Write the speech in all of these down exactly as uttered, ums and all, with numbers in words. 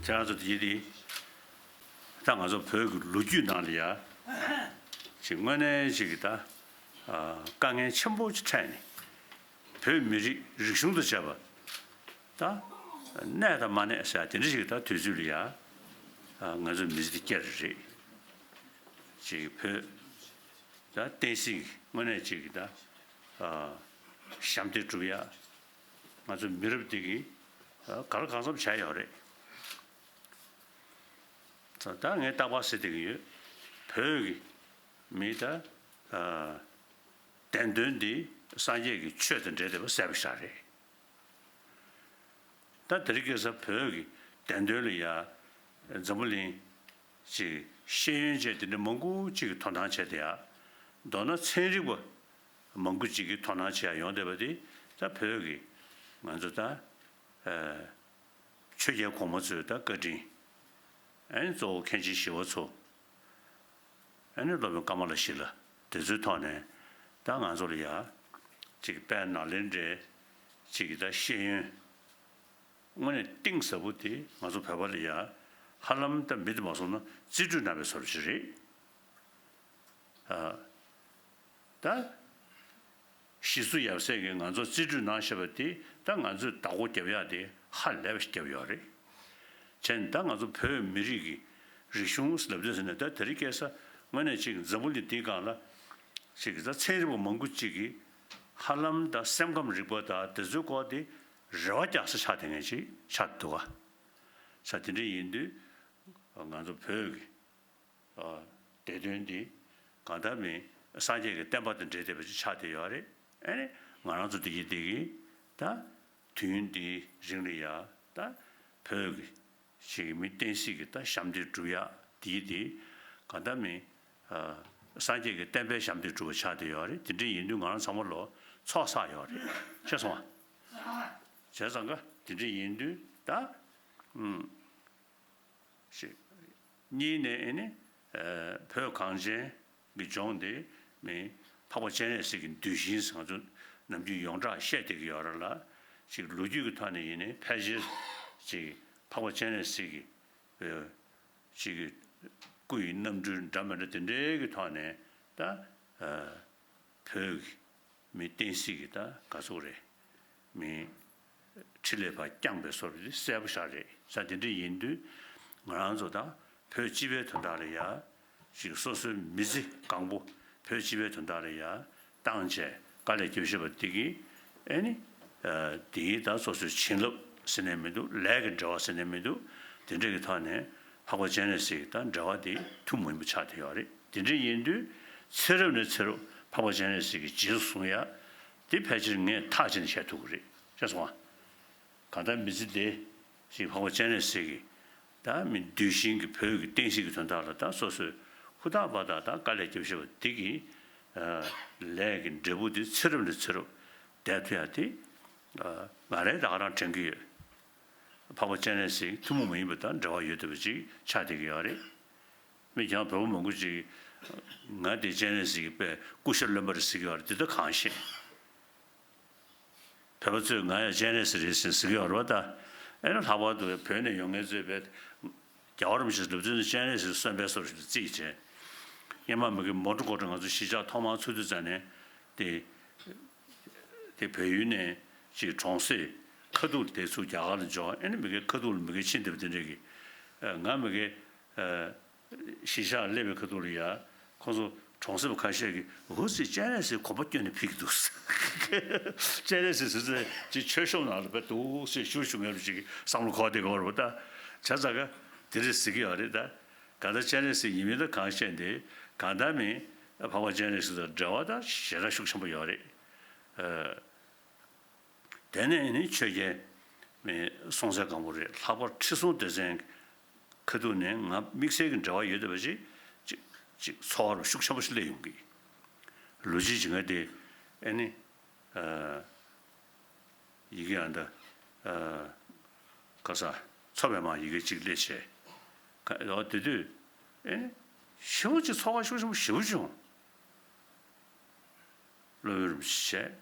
ཁྱེད་རང་ཚོ་དེ་དེ་ད་ང་ཚོ་བོད་ཀྱི་ལོ་རྒྱུས་ནང་ལ་ཡ་ཅིག་དངོས་གནས་ཅིག་གི་ད་དཀའ་ངལ་ཆེན་པོ་ཅིག་འཕྲད་ནས། བོད་མི་རིགས་རིག་གཞུང་དང་བཅས་པ་ད་གནས་དང་མ་གནས་ཟེར་དེ་འདྲ་ཞིག་ད་དུས་ཚོད་ལ་ཡ་ང་ཚོ་མི་ཚེ་འདི་བསྐྱལ་རེད། ཅིག་བོད་ད་བསྟན་སྲིད་དངོས་གནས་ཅིག་ད་ཞབས་འདེགས་སྒྲུབ་ཡ་ང་ཚོ་མི་རབས་འདི་གིས་ག་ལ་གང་འཚམ་བྱས་ཡོད་རེད། ད་ངས་རྟག་པར་ཟེར་བསྡད་ཀྱི་ཡོད། བོད་ཀྱི་མི་ད་བདེན་དོན་འདི་སངས་རྒྱས་ཀྱི་ཆོས་དང་འབྲེལ་བསྡད་པ་གསལ་པོ་ཤར་རེད། ད་དེ་རིང་ཁ་སང་བོད་ཀྱི་བདེན་དོན་ལ་ཡ་འཛམ་བུ་གླིང་ཅིག་ཤེས་ཡོན་ཅན་དེ་འདྲ་མང་པོ་ཅིག་གིས་དོ་སྣང་བྱས་བསྡད་ཡ། མདོར་ན་ཚན་རིག་པ་མང་པོ་ཅིག་གིས་དོ་སྣང་བྱེད་ཡ་ཡོང་བསྡད་པ་དེ་ད་བོད་ཀྱི་ང་ཚོ་ད་ཆོས་རྒྱལ་གོང་མ་ཚོའི་ད་བཀའ་དྲིན། ཨ་ནི་གཙོ་བོ་མཁན་ཆེན་ཞི་བ་འཚོ། ཨ་ནི་སློབ་དཔོན་ཀ་མ་ལ་ཤཱི་ལ་དེ་ཚོའི་ཐོག་ནས་ད་ང་ཚོ་ལ་ཡ་ཅིག་དཔལ་ནཱ་ལེནྡྲའི་ཅིག་གི་ད་ཤེས་ཡོན་དངོས་གནས་གཏིང་ཟབ་པོ་དེ་ང་ཚོ་བོད་པ་ལ་ཡ་ཧ་ལམ་ད་མི་དེ་མ་སོང་ན་རྩིས་སྤྲོད་གནང་བའི་བཟོ་འདྲ་ཅིག་རེད། ཨ། ད་ཞི་སུ་ཡབ་སྲས་ཀྱིས་ང་ཚོར་རྩིས་སྤྲོད་གནང་བཞག་པ་དེ་ད་ང་ཚོས་བདག་པོ་རྒྱབ་ཡག་དེ་ཧ་ལས་པ་ཞིག་བརྒྱབ་ཡོད་རེད། བྱས་ནས་ད་ང་ཚོ་བོད་མི་རིགས་ཀྱི་རིག་གཞུང་ལབ་དུས་ཟེར་ནས་ད་དེ་རིང་ཁ་སང་དངོས་གནས་ཅིག་འཛམ་བུ་གླིང་འདིའི་སྒང་ལ་ཅིག་ད་ཚན་རིག་པ་མང་པོ་ཅིག་གིས་ཧ་ལམ་ད་སེམས་ཁམས་རིག་པ་དང་དེ་ཚོའི་སྐོར་དེ་རེ་བ་རྒྱག་ས་ཆགས་བསྡད་མཁན་ཅིག་ཆགས་འདུག་ག་ས་དེ་འདྲ་ཡིན་དུས་ང་ཚོ་བོད་ཀྱི་ཨ། བདེ་དོན་འདི་གང་ལྟར་མིན་སངས་རྒྱས་ཀྱི་བསྟན་པ་དང་འབྲེལ་བསྡད་པ་ཅིག་ཆགས་བསྡད་ཡོད་རེད། ཨ་ནི་ང་རང་ཚོ་འདི་གི་འདི་གི་ད་དུས་ཡུན་འདིའི་རིང་ལ་ཡ་ད་བོད་ཀྱི་ཞིག་གི་མི་བསྟན་སྲིད་ཀྱི་ད་ཞབས་འདེགས་སྒྲུབ་ཡ་འདི་གི་འདི་གང་ལྟར་མིན་ཨ། སངས་རྒྱས་ཀྱི་བསྟན་པའི་ཞབས་འདེགས་སྒྲུབ་པ་ཆགས་བསྡད་ཡོད་རེད། དེ་འདྲ་ཡིན་དུས་ང་རང་ཚང་མ་ལོ་ཚོགས་བསགས་ཡོད་རེད། ཤེས་སོང་ཨ། བྱས་ཙང་ཀ་དེ་འདྲ་ཡིན་དུས་ད་ཨུམ། ཞེས། གཉིས་ནས་ཨེ་ནི། བོད་གངས་ཅན་གྱི་ལྗོངས་འདི་མི་འཕགས་པ་སྤྱན་རས་གཟིགས་ཀྱི་གདུལ་ཞིང་ཟེར་ང་ཚོ་ནམ་རྒྱུན་ཡོངས་གྲགས་བཤད་བསྡད་ཀྱི་ཡོད་རེད་ལ། ཅིག་ལོ་རྒྱུས་ཀྱི་ཐོག་ནས་ཡིན་ནའི་ཕལ་ཆེར་ཅིག་འཕགས་པ་སྤྱན་རས་གཟིགས་ཀྱི་ཅིག་སྐུ་ཡི་རྣམ་འཕྲུལ་འདྲ་མི་འདྲ་དེ་འདྲའི་གི་ཐོག་ནས་ད་བོད་ཀྱི་མི་བསྟན་སྲིད་ཀྱི་ད་ག་ཚོད་རེད། མི་འཕྲིན་ལས་ཕར་བསྐྱངས་པའི་བཟོ་འདྲ་གསལ་པོ་ཤར་རེད། ས་དེ་འདྲ་ཡིན་དུས་ང་རང་ཚོ་ད་བོད་སྤྱི་པའི་དོན་དག་ལ་ཡ་ཅིག་སོ་སོའི་མི་ཚེ་གང་པོ་བོད་སྤྱི་པའི་དོན་དག་ལ་ཡ་བཏང་བྱས་དཀའ་ལས་བརྒྱབ་བཞག་པ་དེ་གིས་ཨེ་ནི་དེའི་ད་སོ་སོའི་བྱིན་རླབས་ཟེར་ནས་མི་འདུག་ལས་ཀྱི་འབྲེལ་བ་ཟེར་ནས་མི་འདུག་དེ་འདྲ་གི་ཐོག་ནས་འཕགས་པ་སྤྱན་རས་གཟིགས་དང་འབྲེལ་བ་དེ་ཐུན་མོང་མ་ཡིན་པ་ཆགས་བསྡད་ཡོད་རེད། དེ་འདྲ་ཡིན་དུས་ཚེ་རབས་ནས་ཚེ་རབས་འཕགས་པ་སྤྱན་རས་གཟིགས་ཀྱི་རྗེས་སུ་བཟུང་ཡ། དེ་ཕལ་ཆེར་ངས་ཐག་བཅད་ནས་བཤད་ཐུབ་ཀྱི་རེད། ཤེས་སོང་ང་། གང་ལྟར་མི་ཚེ་འདི་ཞིག་འཕགས་པ་སྤྱན་རས་གཟིགས་ཀྱི་ད་མི་གདུལ་ཞིང་གི་བོད་ཀྱི་བསྟན་སྲིད་ཀྱི་དོན་དག་ལ་ད་སོ་སོས་ཧུར་ཐག་པ་དང་ད་དཀའ་ལས་བརྒྱབ་བཞག་པ་འདི་གི་ལས་ཀྱི་འབྲས་བུ་འདི་ཚེ་རབས་ནས་ཚེ་རབས་བསྡད་ཐུབ་ཡ་དེ་ང་རང་ད་ག་རང་དྲན་གྱི་ཡོད། འཕགས་པ་སྤྱན་རས་གཟིགས་ཐུན་མོང་མ་ཡིན་པ་དང་འབྲེལ་བ་ཡོད་བསྡད་པ་ཅིག་ཆགས་བསྡད་ཀྱི་ཡོད་རེད། མི་ཀྱང་བོད་པ་མང་པོ་ཅིག་ང་དེ་སྤྱན་རས་གཟིགས་ཀྱི་དཔེ་སྐུ་ཤ་རློན་པ་རེད་ཟེར་གྱི་ཡོད་རེད། འདི་ལྟ་གང་ཤེས། བོད་པ་ཚོས་ང་ཡང་སྤྱན་རས་གཟིགས་རེད་ཟེར་ཟེར་གྱི་ཡོད་རེད་པ་ད། ཨེ་ན་ལྷག་པར་དུ་བོད་ནས་ཡོང་མཁན་ཚོས་བས་རྒྱལ་བ་རིན་པོ་ཆེ་ལུས་རྩལ་སྤྱན་རས་གཟིགས་གསོན་པའི་བཟོ་ཞིག་ཏུ་བརྩིས་བྱས། སྔོན་མ་མི་གི་མོ་ཊ་གོ་ཊ་ང་ཚོ་གཞིས་ཆགས་ཐོག་མར་ཚུགས་དུས་ཙམ་ནས་དེ། དེ་བལ་ཡུལ་ནས་ཅིག་གྲོང་གསེབ་ཁ་ཐུག་དེ་ཚུར་རྒྱ་གར་ལ་འབྱོར། ཨེ་ནི་མི་གའི་ཁ་ཐུག་ལ་མི་གའི་ཕྱིན་བསྡད་པ་དེ་འདྲས་ཀྱི། ང་མི་གའི་གཞིས་ཆགས་སླེབས་པའི་ཁ་ཐུག་ལ་ཡ་ཁོང་ཚོ་གྲོང་གསེབ་ཁ་ཤས་ཀྱིས་འུ་ཙི་སྤྱན་རས་གཟིགས་གོམ་པ་བསྐྱོན་ནས་ཕེབས་ཀྱི་འདུག་སྤྱན་རས་གཟིགས་ཟེར་ཙི་ཅིག་མཆོད་གཤོམ་ནང་ལ་བས་འདུག་ཟེར་ཞུ་ཞུ་མཁན་ཅིག་བསམ་བློ་འཁོར་བསྡད་ཀྱི་ཡོད་རེད་པ་ད། བྱས་ཙང་ཀ་དེ་རེད་ཟེར་གྱི་ཡོད་རེད་ད། གང་ལྟར་སྤྱན་རས་གཟིགས་ཡིན་མིན་ད་གང་ཤེས་འདི་གང་ལྟར་མིན་འཕགས་པ་སྤྱན་རས་གཟིགས་དང་འབྲེལ་བ་ད་ཞེ་དྲག་ཤུགས་ཆེན་པོ་ཡོད་རེད། དེ་ནས་ནི་ཆོས་རྒྱལ་མའི་སྲོང་བཙན་སྒམ་པོ་རེད། ལྷག་པར་ཁྲི་སྲོང་ལྡེ་བཙན་ཁ་ཐུག་ནས་ང་དམིགས་བསལ་གྱི་འབྲེལ་བ་ཡོད་བསྡད་པ་ཅིག་ཅིག་ཅིག་ཚོར་བ་ཤུགས་ཆེན་པོ་ཞིག་སླེབས་ཡོང་གི། ལོ་རྒྱུས་ཀྱི་ང་དེ་ཨེ་ནི། ཡི་གེ་ཨ་འདྲ། ཁ་ས་མཚོ་པདྨ་ཡི་གེ་གཅིག་སླེབས་བྱས། ཁ་ཡོག་དེ་དུས་ཨེ་ནི་ཞེ་པོ་ཅིག་ཚོར་བ་ཤུགས་ཆེན་པོ་ཞེ་པོ་བྱུང་། སློབ་དཔོན་རིན་པོ་ཆེ་བྱས།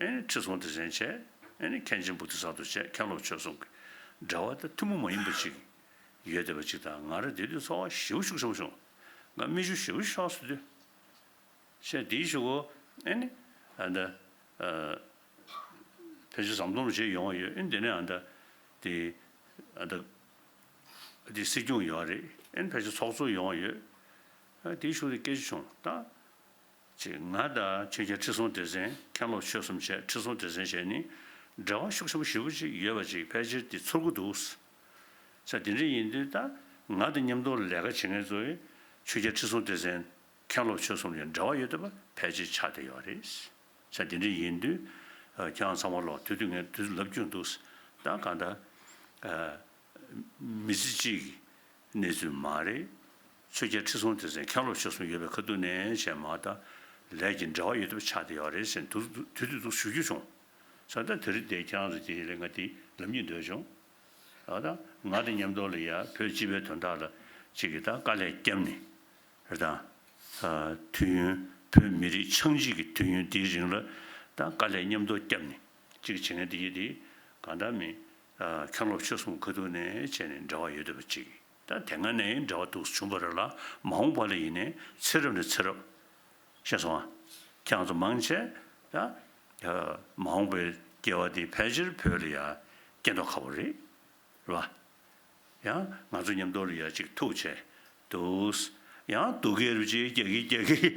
ཨེ་ནི་ཁྲི་སྲོང་ལྡེ་བཙན་བྱས། ཨེ་ནི་མཁན་ཆེན་བོ་དྷི་ས་ཏྭ་བྱས། མཁན་སློབ་ཆོས་གསུམ་གྱི་འབྲེལ་བ་དེ་ཐུན་མོང་མ་ཡིན་པ་ཅིག་ ཡོད་བསྡད་པ་ཅིག་དང་། ང་རང་དེ་དུས་ཚོར་བ་ཞེ་པོ་ཤུགས་ཆེན་པོ་བྱུང་། ང་མིག་ཆུ་ཞེ་པོ་ཤོར་སོང་དུས། བྱས་དེའི་གཞུག་གུ་ཨེ་ནི་ཨ་ད་ཨ་ཕལ་ཆེར་ཟམ་གདོང་རུ་བྱས་ཡོང་བ་ཡོད། ཨེ་ནི་དེ་ནས་ཨ་ད་དེ་ཨ་ད་དེ་སྲིད་སྐྱོང་ཡོད་རེད། ཨེ་ནི་ཕལ་ཆེར་ཚོགས་གཙོ་ཡོང་བ་ཡོད། ཨ་དེའི་གཞུག་དེ་སྐད་ཆ་བྱུང་ད། ཅིག་ང་དང་ཆོས་རྒྱལ་ཁྲི་སྲོང་ལྡེ་བཙན། མཁན་སློབ་ཆོས་གསུམ་བྱས། ཁྲི་སྲོང་ལྡེ་བཙན་བྱས་ནི་འབྲེལ་བ་ཤུགས་ཆེན་པོ་ཞེ་པོ་ཅིག་ཡོད་པ་ཅིག་ཕལ་ཆེར་དེ་ཚོར་གྱི་འདུག་ཟེར། དེ་འདྲ་ཡིན་དུས་ད་ང་དང་མཉམ་དུ་ལས་ཀ་བྱེད་མཁན་ཚོས་ཆོས་རྒྱལ་ཁྲི་སྲོང་ལྡེ་བཙན། མཁན་སློབ་ཆོས་གསུམ་ལ་འབྲེལ་བ་ཡོད་བསྡད་པ་ཕལ་ཆེར་ཆགས་བསྡད་ཡོད་རེད་ཟེར། དེ་འདྲ་ཡིན་དུས་ཨ་ཁྱེད་རང་ཚང་མ་ལོག་དུས་དུས་ངས་དུས་ཚོད་ལབ་རྒྱུ་འདུག་ཟེར། ད་གང་ལྟར་ཨ། མི་ཚེ་གཅིག་གི་གནས་ཚུལ་མ་རེད། ཆོས་རྒྱལ་ཁྲི་སྲོང་ལྡེ་བཙན་མཁན་སློབ་ཆོས་གསུམ་ཡོད་པའི་ཁ་ཐུག་ནས་བྱས་མ་ད་ལས་ཀྱི་འབྲེལ་བ་ཡོད་ཐབས་ཆགས་བསྡད་ཡོད་རེད་ཟེར་དུས་དུས་དུས་དུ་ཞུ་རྒྱུ་བྱུང་། ས་ད་དེ་རིང་དེ་ཁྱེད་རང་ཚོ་དེ་ལས་ང་དེ་ལབ་སྙིང་འདོད་བྱུང་། ཨ་ད་ང་དང་མཉམ་དུ་ལ་ཡ་བོད་སྤྱི་པའི་དོན་དག་ལ་གཅིག་གིས་ད་དཀའ་ལས་བརྒྱབ་ནས་རེད་ད། ཨ་དུས་ཡུན་བོད་མི་རིགས་ཆགས་འཇིག་གི་དུས་ཡུན་དེའི་རིང་ལ་ད་དཀའ་ལས་མཉམ་དུ་བརྒྱབ་ནས་གཅིག་བྱེད་མཁན་དེ་ཡི་དེ་གང་ལྟར་མི། མཁན་སློབ་ཆོས་གསུམ་ཁ་ཐུག་ནས་བྱས་ནས་འབྲེལ་བ་ཡོད་བསྡད་པ་ཅིག་ད་དེ་སྔ་ནས་འབྲེལ་བ་འདུག་བྱུང་བ་རེད་ལ། མ་འོངས་པ་ལ་ཡིན་ནའི་ཚེ་རབས་ནས་ཚེ་རབས། ཤེས་སོང་ཨ། ཁྱེད་རང་ཚོ་མང་ཆེ་ད་མ་འོངས་པའི་སྐྱེ་བ་དེ་ཕལ་ཆེར་བོད་ལ་ཡ་སྐྱེ་མདོག་ཁ་པོ་རེད། རེད་བ། ཡང་ང་ཚོ་མཉམ་དུ་ལ་ཡ་ཅིག་ཐུག་བྱས་འདུག་ཡང་སྡུག་སྐད་རུ་ཅིག་རྒྱག་གི་རྒྱག་གི།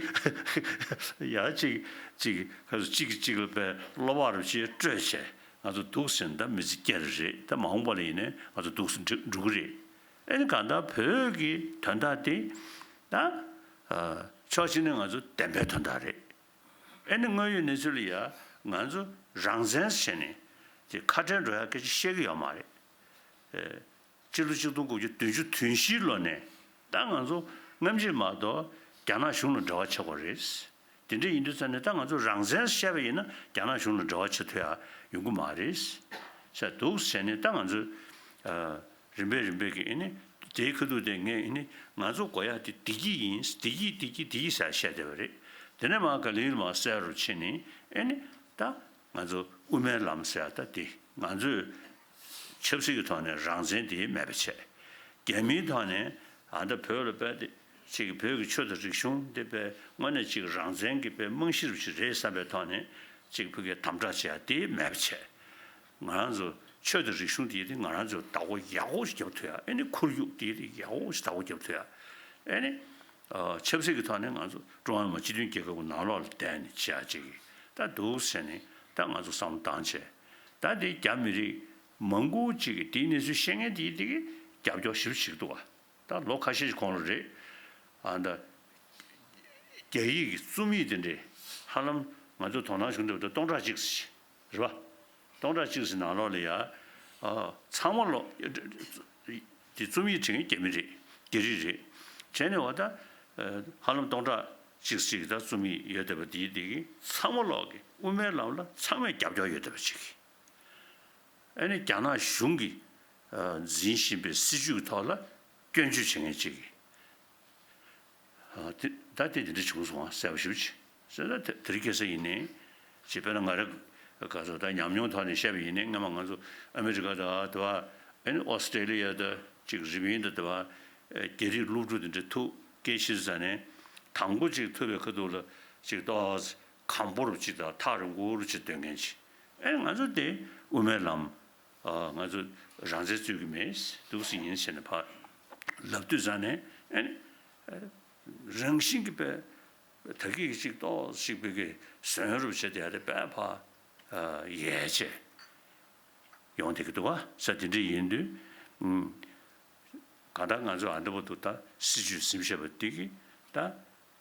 ཡང་ཅིག་ཅིག་ག་ཚོད་ཅིག་གིས་ཅིག་ལ་དཔེ་བློ་བག་རུ་ཅིག་སྤྲོད་བྱས། ང་ཚོ་འདུག་ཟེར་ན་ད་མི་ཚེ་སྐྱེལ་རེད། ད་མ་འོངས་པ་ལ་ཡིན་ནའི་ང་ཚོ་འདུག་སེ་འགྲོ་འགྲོ་གི་རེད། ཨེ་ནི་གང་ལྟར་བོད་ཀྱི་དོན་དག་དེ་ད་ཕྱོགས་གཅིག་ནས་ང་ཚོ་བདེན་པའི་དོན་དག་རེད། ཨེ་ནི་དངོས་ཡོད་གནས་ཚུལ་ལ་ཡ་ང་ཚོ་རང་བཙན་བྱས་ནས་དེ་ཁ་བྲལ་འགྲོ་ཡ་སྐད་ཆ་བཤད་ཀྱི་ཡོད་མ་རེད། ཨེ། སྤྱི་ལོ་གཅིག་སྟོང་དགུ་བརྒྱ་བདུན་ཅུ་དོན་བཞིའི་ལོ་ནས་ད་ང་ཚོ་སྔ་ཕྱི་མ་གཏོགས་རྒྱ་ནག་གཞུང་ལ་འབྲེལ་བ་བྱེད་དགོས་རེད། དེ་འདྲ་ཡིན་དུས་ཙང་ནས་ད་ང་ཚོ་རང་བཙན་བཤད་པ་ཡིན་ན་རྒྱ་ནག་གཞུང་ལ་འབྲེལ་བ་བྱེད་ཐུབ་ཡ་ཡོང་གི་མ་རེད། ཟེར་འདུག་ཟེར་ནས་ད་ང་ཚོ་ཨ། རིམ་པས་རིམ་པས་ཀྱི་ཨེ་ནི་དེའི་ཁ་ཐུག་དེ་ངས་ཨེ་ནི་ང་ཚོ་དགོས་ཡ་དེ་བདེ་སྐྱིད་ཡིན། བདེ་སྐྱིད་བདེ་སྐྱིད་བདེ་སྐྱིད་ཟེར་བཤད་བསྡད་པ་རེད། དེ་ནས་མར་ག་ལེར་མར་གསལ་རུ་ཕྱིན་ནས་ཨེ་ནི་ད། ང་ཚོ་དབུ་མའི་ལམ་ཟེར་ཡ་ད་དེ་ང་ཚོས་ཆབ་སྲིད་ཀྱི་ཐོག་ནས་རང་བཙན་དེ་མེད་པ་བྱས། རྒྱ་མིའི་ཐོག་ནས་ཨ་ད་བོད་ལ་དཔེ་དེ་ཅིག་བོད་ཀྱི་ཆོས་དང་རིག་གཞུང་དེ་དཔེ་དངོས་གནས་ཅིག་རང་བཙན་གྱི་དཔེ་རྨང་གཞི་རུ་ཅིག་རེད་བསམ་པའི་ཐོག་ནས་ཅིག་བོད་སྐད་དམ་དྲག་བྱེད་ཡ་དེ་མེད་པ་བྱས། ང་རང་ཚོ་ཆོས་དང་རིག་གཞུང་དེ་དེ་ང་རང་ཚོ་བདག་པོ་ཡག་པོ་ཞིག་རྒྱབ་ཐུབ་ཡ། ཨེ་ནི་ཁོར་ཡུག་དེ་དེ་ཡག་པོ་ཞིག་བདག་པོ་རྒྱབ་ཐུབ་ཡ། ཨེ་ནི་ཨ་ཆབ་སྲིད་ཀྱི་ཐོག་ནས་ང་ཚོ་ཀྲུང་ཧྭ་མི་དམངས་སྤྱི་མཐུན་རྒྱལ་ཁབ་ཀྱི་ནང་ལོགས་ལ་བསྡད་ནས་བྱེད་ཡ་ཅིག་ད་འདུག་ཟེར་ནས་ད་ང་ཚོ་བསམ་བློ་བཏང་བྱས། ད་དེ་རྒྱ་མི་རིགས་མང་པོ་ཅིག་གིས་དེའི་གནས་ཚུལ་ཤེས་མཁན་དེ་དེ་གིས་རྒྱབ་སྐྱོར་ཞེ་པོ་བྱེད་ཀྱི་འདུག་བ། ད་ལོ་ཁ་ཤས་ཤིག་གོང་ལ་རེད། ཨ་ད་རྒྱ་ཡིག་གི་རྩོམ་ཡིག་དེ་འདྲས་ཧ་ལམ་ང་ཚོ་དོ་སྣང་བྱུང་འདུག་ད་སྟོང་ཕྲག་གཅིག་ཙམ་ཞིག་རེད་བ། སྟོང་ཕྲག་གཅིག་ཙམ་ནང་ལོགས་ལ་ཡ། ཨ་ཚང་མ་ལོག་དེ་རྩོམ་ཡིག་བྲིས་མཁན་རྒྱ་མི་རེད། རྒྱ་རིགས་རེད། བྱས་ནས་བ་ད་ཧ་ལམ་སྟོང་ཕྲག་གཅིག་ཙམ་ད་རྩོམ་ཡིག་ཡོད་བསྡད་པ་དེའི་དེ་གི་ཚང་མ་ལོག་གི་དབུ་མའི་ལམ་ལ་ཚང་མས་རྒྱབ་སྐྱོར་ཡོད་བསྡད་པ་ཅིག་ཨ་ནི་རྒྱ་ནག་གཞུང་གིས་འཛིན་བཞིན་པའི་སྲིད་བྱུས་ཀྱི་ཐོག་ལ་སྐྱོན་བརྗོད་བྱེད་མཁན་ཅིག་གིས། ཨ་དེ་ད་དེ་དེ་འདྲ་བྱུང་སོང་ཨ། གསལ་པོ་ཞེ་པོ་ཅིག་ཟེར་ན་དེ་དེ་རིང་ཁ་སང་ཡིན་ནའི་ཅིག་དཔེར་ན་ང་རང་ག་ཚོད་ད་ཉམས་མྱོང་ཐོག་ནས་བཤད་པ་ཡིན་ནའི་སྔ་མ་ང་ཚོ་ཨ་མི་རི་ཀ་དང་དེ་བ་ཨ་ནི་ཨོ་སི་ཀྲེ་ལི་ཡ་དང་ཅིག་རི་པིན་དང་དེ་བ་རྒྱ་རིགས་སློབ་ཕྲུག་དེ་འདྲ་ཐུག་སྐད་ཆ་ཟ་ནས་དང་པོ་ཅིག་ཐུག་པའི་ཁ་ཐུག་ལ་ཅིག་ཏོག་གམ་པོ་རུ་ཅིག་དང་ཐག་རིང་པོ་རུ་ཅིག་སྡོད་མཁན་ཅིག་ཨེ་ང་ཚོ་དེ་དབུ་མའི་ལམ། ཨ་ང་ཚོ་རང་བཙན་རྩོད་ཀྱི་མེད་འདུག་སེ་ཡིན་ཟེར་ནས་ཕར་ལབ་དུས་ཙང་ནས་ཨེ་ནི་རང་བཞིན་གྱིས་དཔེ་ད་གིན་གྱི་ཅིག་ཏོག་ཅིག་དཔེ་གི་ཟོན་རུབ་བྱས་བསྡད་དེ་དཔེ་ཕར་ཡལ་བྱས་ཡོང་བསྡད་ཀྱི་འདུག་བ། ས་དེ་འདྲ་ཡིན་དུས་གང་ལྟར་ང་ཚོ་ཨ་འདྲ་པོ་འདུག་ད་སྲིད་བྱུས་ཟིན་བཤད་པ་འདི་གི་ད་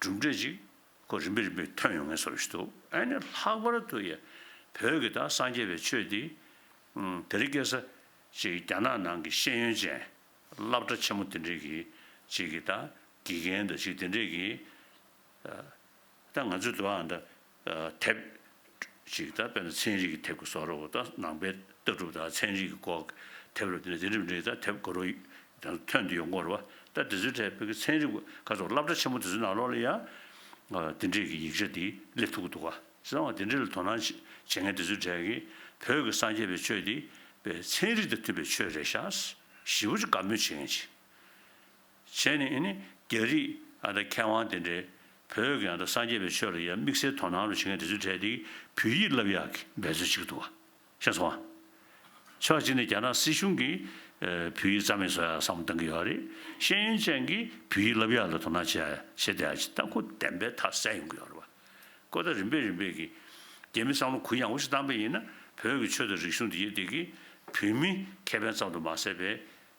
གྲུབ་འབྲས་ཅིག་ཁོ་རིམ་པས་རིམ་པས་ཐོན་ཡོང་ངེས་བཟོ་འདྲ་ཞིག་འདུག་ཨ་ནི་ལྷག་པར་དུ་ཡ་བོད་ཀྱི་ད་སངས་རྒྱས་པའི་ཆོས་འདི་དེ་རིང་ཁ་སང་ཅིག་རྒྱ་ནག་ནང་གི་ཤེས་ཡོན་ཅན་སློབ་གྲྭ་ཆེན་མོ་དེ་འདྲས་ཀྱི་ཅིག་གི་ད་དགེ་རྒན་དང་ཅིག་དེ་འདྲས་ཀྱི་ད་ང་ཚོའི་དུ་བ་ད་དེབ་ཅིག་ད་དཔེར་ན་ཚན་རིག་གི་དེབ་ཀྱི་བཟོ་འདྲ་པོ་ད་ནང་པའི་ལྟ་གྲུབ་དང་ཚན་རིག་གི་སྐོར་དེབ་རུ་དེ་འདྲ་དེ་འདྲ་མི་འདྲ་ད་དེབ་ག་རུ་ཐོན་དུ་ཡོང་གི་རེད་བ། ད་དེ་ཚོའི་གྲས་བོད་ཀྱི་ཚན་རིག་ག་ཚོད་སློབ་གྲྭ་ཆེན་མོ་དེ་ཚོའི་ནང་ལོགས་ལ་ཡ་དེ་འདྲས་ཀྱི་ཡིག་ཆ་དེ་སླེབས་ཐུབ་ཀྱི་འདུག་ག་བྱས་ཙང་དེ་འདྲས་ལ་དོ་སྣང་བྱེད་མཁན་དེ་ཚོའི་གྲས་ཀྱིས་བོད་ཀྱི་སངས་རྒྱས་པའི་ཆོས་དེ་དཔེ་ཚན་རིག་དང་མཐུན་པའི་ཆོས་རེད་ཤག་ཞེ་པོ་ཅིག་དགའ་མོས་བྱེད་མཁན་ཅིག་བྱས་ནས་ཨ་ནི་རྒྱ་རིགས་ཨ་ད་མཁས་དབང་དེ་འདྲའི་བོད་ཀྱི་ཨ་ད་སངས་རྒྱས་པའི་ཆོས་ལ་ཡང་དམིགས་བསལ་དོ་སྣང་རུ་བྱེད་མཁན་དེ་ཚོའི་གྲས་དེ་བོད་ཡིག་བསླབ་ཡག་གི་འབད་རྩོལ་བྱེད་ཀྱི་འདུག་བ། ཤེས་སོང་ང་། ཕྱོགས་གཅིག་ནས་རྒྱ་ནག་སྲིད་གཞུང་གིས་ཨ་བོད་ཡིག་རྩ་མེད་བཟོ་ཡག་བསམ་བློ་གཏོང་གི་ཡོད་རེད། ཤེས་ཡོན་ཅན་གྱིས་བོད་ཡིག་བསླབ་ཡག་ལ་དོ་སྣང་བྱེད་ཡག་བྱེད་བསྡད་ཡག་ཅིག་ད་ཁོ་བདེན་པའི་མཐའ་གསལ་ཡོང་གི་ཡོད་རེད་བ། ཁོ་ད་རིམ་པས་རིམ་པས་ཀྱིས་རྒྱ་མི་བསམ་བློ་གུ་ཡངས་པོ་ཞིག་བཏང་པ་ཡིན་ན་བོད་ཀྱི་ཆོས་དང་རིག་གཞུང་འདི་ཡིན་འདི་གིས་བོད་མི་ཁེ་ཕན་ཙམ་དུ་མ་ཟད་པའི་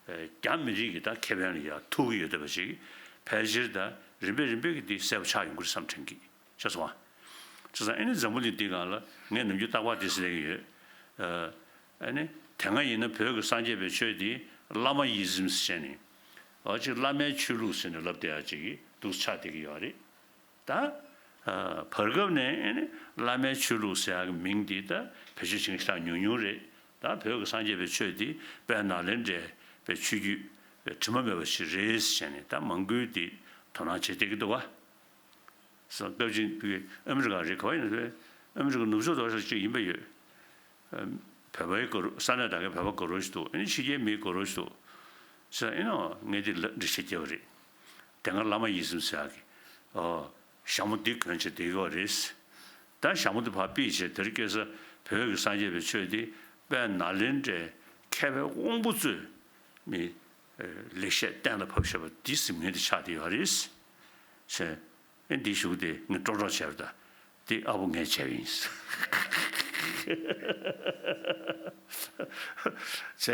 ཨ་རྒྱ་མི་རིགས་ཀྱི་ད་ཁེ་ཕན་ལ་ཡང་ཐུག་གི་ཡོད་བསྡད་པ་ཞིག་ཕལ་ཆེར་ད་རིམ་པས་རིམ་པས་ཀྱིས་འདི་གསལ་པོ་ཆགས་ཡོང་གི་རེད་བསམ་དྲན་གྱི། ཤེས་སོང་ང་། བྱས་ཙང་ཨ་ནི་འཛམ་བུ་གླིང་འདི་སྒང་ལ་ངས་ནམ་རྒྱུན་རྟག་པར་འདི་ཟེར་གྱི་ཡོད། ཨ་ཨ་ནི་དེ་སྔ་ཡིན་ན་བོད་ཀྱི་སངས་རྒྱས་པའི་ཆོས་འདི་བླ་མ་ཡི་ཟིམ་ཟེར་བྱས་ནས་ཨ་ཅིག་བླ་མའི་ཆོས་ལུགས་ཟེར་ནས་ལབ་བསྡད་ཡག་ཅིག་འདུག་ཆགས་བསྡད་ཀྱི་ཡོད་རེད། ད་ཨ་བར་སྐབས་ནས་ཨ་ནི་བླ་མའི་ཆོས་ལུགས་ཟེར་ཡག་གི་མིང་འདི་ད་བེད་སྤྱོད་བྱེད་མཁན་ཞེ་དྲག་ཉུང་ཉུང་རེད། ད་བོད་ཀྱི་སངས་རྒྱས་པའི་ཆོས་འདི་དཔལ་ནཱ་ལེནྡྲའི་པའི་ཆོས་བརྒྱུད་དྲི་མ་མེད་པ་ཞིག་རེད་ཟེར་ནས་ད་མང་པོས་འདི་དོ་སྣང་བྱེད་བསྡད་ཀྱི་འདུག་བ། སྐབས་ཅིག་ཨ་མི་རི་ཀ་རེད། ག་བ་ཡིན་ན་ཨ་མི་རི་ཀ་ནུབ་ཕྱོགས་རྡོག་རྩ་ཅིག་ཡིན་པ་ཡོད། བོད་པའི་དགའ་རོགས་ས་གནས་ད་གའི་བོད་པ་དགའ་རོགས་ཤིག་འདུག་ཨ་ནི་ཕྱི་རྒྱལ་མི་དགའ་རོགས་ཤིག་འདུག་ཟེར་ཨེ་ནོ་ངས་འདི་ལ་འགྲེལ་བཤད་རྒྱབ་པ་རེད། དེ་སྔ་བླ་མ་ཡིད་བཞིན་ཟེར་ཡག་གི་ཨོ་ཞྭ་མོ་འདི་གོན་བྱས་བསྡད་ཡོད་རེད། ད་ཞྭ་མོ་འདི་ཕར་ཕུད་བྱས་དེར་སྐྱེས་ས་བོད་ཀྱི་སངས་རྒྱས་པའི་ཆོས་འདི་དཔལ་ནཱ་ལེནྡྲའི་མཁས་པའི་དབང་པོ་ཚོས་མི་ལེགས་བཤད་གཏན་ལ་ཕབ་བཞག་པ་འདི་གཟིམ་མཁན་དེ་ཆགས་བསྡད་ཡོད་རེད། ཟེར། ཨེ་འདི་ཞུ་དེ་ངས་ཀྲོག་ཀྲོག་བྱས་པ་ད། འདི་ཨ་བོ་ངས་བྱས་པ་ཡིན། བྱས་ཏེ་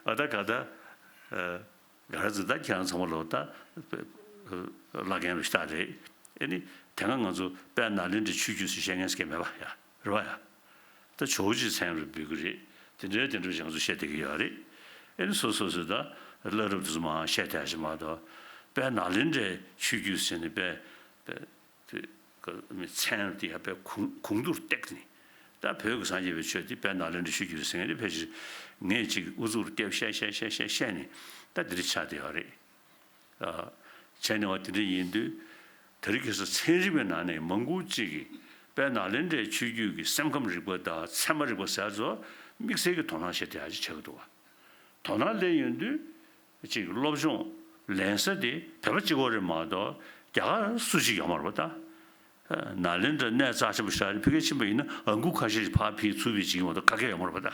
ཨ་ད་ག་ད། ག་རེ་ཟེར་ད་ཁྱེད་རང་ཚང་མ་ལོ་ད། བླ་རྒན་རུ་ཤ་རེད། ཨེ་ནི་དེ་སྔ་ང་ཚོ་དཔལ་ནཱ་ལེནྡྲའི་ཆོས་བརྒྱུད་ཟེར་བཤད་མཁན་ཟེར་མཁན་མེད་པ་ཡ་རེད་བ་ཡ། ད་ཇོ་བོ་རྗེ་མཚན་རུ་འབོད་ཀྱི་རེད། དེ་འདྲའི་དེ་འདྲ་ཞིག་ང་ཚོ་བཤད་བསྡད་ཀྱི་ཡོད་རེད། ཨེ་ནི་སོ་སོ་སོས་ད་བླ་རབས་དེ་ཚོ་མར་བཤད་བསྡད་ཞིག་མ་གཏོགས་དཔལ་ནཱ་ལེནྡྲའི་ཆོས་བརྒྱུད་ཟེར་ནས་དཔེ་དཔེ་དེ་མི་མཚན་དེ་ཡང་དཔེ་གུང་གུང་དུར་བཏེགས་ནས་ད་བོད་ཀྱི་སངས་རྒྱས་པའི་ཆོས་དེ་དཔལ་ནཱ་ལེནྡྲའི་ཆོས་བརྒྱུད་ཟེར་མཁན་དེ་ཕལ་ཆེར་ངས་ཅིག་ཨུ་ཚུགས་རུ་བལྟས་བཤད་བཤད་བཤད་བཤད་བཤད་ནས་ད་འདི་འདྲ་ཆགས་བསྡད་ཡོད་རེད། བྱས་ནས་བ་དེ་འདྲ་ཡིན་དུས་དེ་རིང་ཁ་སང་ཚན་རིག་པའི་ནང་ནས་མང་པོ་ཅིག་གིས་དཔལ་ནཱ་ལེནྡྲའི་ཆོས་བརྒྱུད་ཀྱི་སེམས་ཁམས་རིག་པ་དང་ཚད་མ་རིག་པ་ཟེར་ཚོ་དམིགས་བསལ་གྱི་དོ་སྣང་བྱེད་བསྡད་ཡག་ཅིག་ཆགས་ཀྱི་འདུག་བ། དོ་སྣང་སླེབས་ཡོང་དུས་ཅིག་སློབ་སྦྱོང་ལེན་ས་དེ་བོད་པ་གཅིག་པོ་རེད་མ་གཏོགས་རྒྱ་གར་སུ་གཅིག་ཡོད་མ་རེད་པ་ད། ནཱ་ལེནྡྲ་གནས་རྩ་ཆེན་པོ་ཞིག་རེད། ཕ་གིར་ཕྱིན་པ་ཡིན་ན་ཨང་ཀུ་ཁ་ཤས་ཤིག་ཕར་ཕུད་ཚུར་ཕུད་བྱེད་ཀྱི་མ་གཏོགས་ག་གེ་ཡོད་མ་རེད་པ་ད།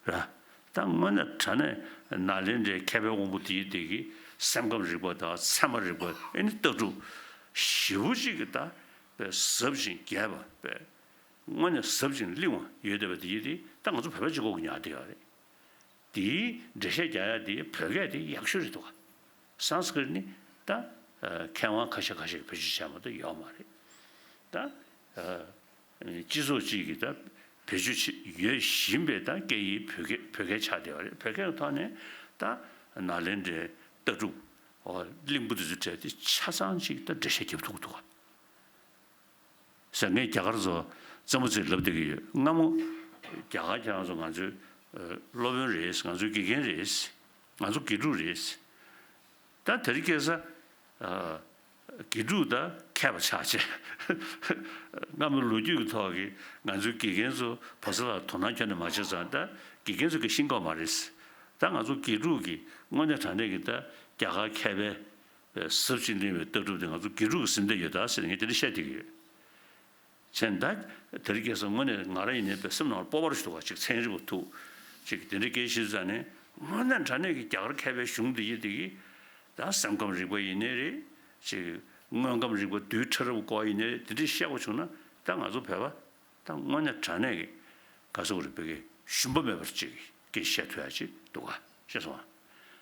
ར། ད་དངོས་གནས་དྲང་གནས་ནཱ་ལེནྡྲའི་མཁས་པའི་དབང་པོ་དེ་ཡི་དེ་གི་སེམས་ཁམས་རིག་པ་དང་ཚད་མ་རིག་པ་ཨེ་ནི་ལྟ་གྲུབ་ཞེ་པོ་ཅིག་གི་ད་ཟབ་ཅིང་རྒྱས་པ་དངོས་གནས་ཟབ་ཅིང་བརླིང་བ་ཡོད་བསྡད་པ་དེ་ཡི་དེ་ད་ང་ཚོ་བོད་པ་གཅིག་པོ་གིས་ཉར་བསྡད་ཡོད་རེད། དེའི་འགྲེལ་བཤད་རྒྱག་ཡ་དེ་བོད་སྐད་དེ་ཡག་ཤོས་རེད་འདུག་ག་སཾ་སྐྲྀཏ་ནི་ད་མཁས་དབང་ཁ་ཤས་ཁ་ཤས་ཀྱིས་བེད་སྤྱོད་བྱས་མ་གཏོགས་ཡོད་མ་རེད། ད་སྤྱི་ཚོགས་གཅིག་གིས་ད་བེད་སྤྱོད་བྱེད་ཡོད་བཞིན་པའི་ད་སྐད་ཡིག་བོད་སྐད་བོད་སྐད་ཆགས་བསྡད་པ་རེད། བོད་སྐད་ཀྱི་ཐོག་ནས་ད་ནཱ་ལེནྡྲའི་ལྟ་གྲུབ་བརླིང་པོ་དེ་ཚོའི་གྲས་དེ་ཆ་ཚང་གཅིག་ད་འགྲེལ་བཤད་རྒྱབ་ཐུབ་ཀྱི་འདུག་ག་ཟེར། ངས་རྒྱ་གར་ཚོ་རྩེད་མོ་རྩེ་ལབ་བསྡད་ཀྱི་ཡོད། སྔ་མོ་རྒྱ་གར་ཁྱེད་རང་ཚོ་ང་ཚོའི་སློབ་དཔོན་རེད། ང་ཚོའི་དགེ་རྒན་རེད། ང་ཚོ་དགེ་ཕྲུག་རེད། ད་དེ་རིང་ཁ་སང་དགེ་ཕྲུག་ད་མཁས་པ་ཆགས་བྱས། སྔ་མོའི་ལོ་རྒྱུས་ཀྱི་ཐོག་གི་ང་ཚོའི་དགེ་རྒན་ཚོ་བོད་ས་ལ་དོ་སྣང་ཁྱོན་ནས་མ་བྱས་ཙང་ད་དགེ་རྒན་ཚོ་གིས་ཤེས་ཀྱི་ཡོད་མ་རེད། ད་ང་ཚོ་དགེ་ཕྲུག་གིས་དངོས་གནས་དྲང་གནས་ཀྱི་ད་རྒྱ་གར་མཁས་པའི་ཟབ་ཅིང་བརླིང་བའི་ལྟ་གྲུབ་དེ་ང་ཚོ་དགེ་ཕྲུག་གིས་ཟིན་བསྡད་ཡོད་ད་ཟེར་ནས་ངས་དེ་འདྲ་བཤད་བསྡད་ཀྱི་ཡོད། བྱས་ན་ད་དེ་རིང་ཁ་སང་དངོས་གནས་ང་རང་ཡིན་ནའི་པའི་སེམས་ནང་ལ་སྤོབས་པ་རུ་ཞིག་འདུག་ག་ཅིག་ཚན་རིག་པ་ཐུག་ཅིག་དེ་འདྲའི་སྐད་ཆ་བཤད་ཙང་ནས་དངོས་གནས་དྲང་གནས་ཀྱི་རྒྱ་གར་མཁས་པའི་གཞུང་འདི་ཡི་དེ་གི་ད་སེམས་ཁམས་རིག་པ་ཡིན་ནའི་རེད། ཅིག་དངོས་ཁམས་རིག་པ་རྡུལ་ཕྲ་རབ་སྐོར་ཡིན་ནའི་རེད། དེ་འདྲའི་བཤད་དགོས་བྱུང་ན་ད་ང་ཚོ་བོད་པ་ད་དངོས་གནས་དྲང་གནས་ཀྱི་ག་ཟེར་དགོས་རེད། བོད་ཀྱི་ཞུམ་པ་མེད་པར་ཅིག་སྐད་ཆ་བཤད་ཐུབ་ཡ་ཅིག་འདུག་ག་ཤེས་སོང་ང་།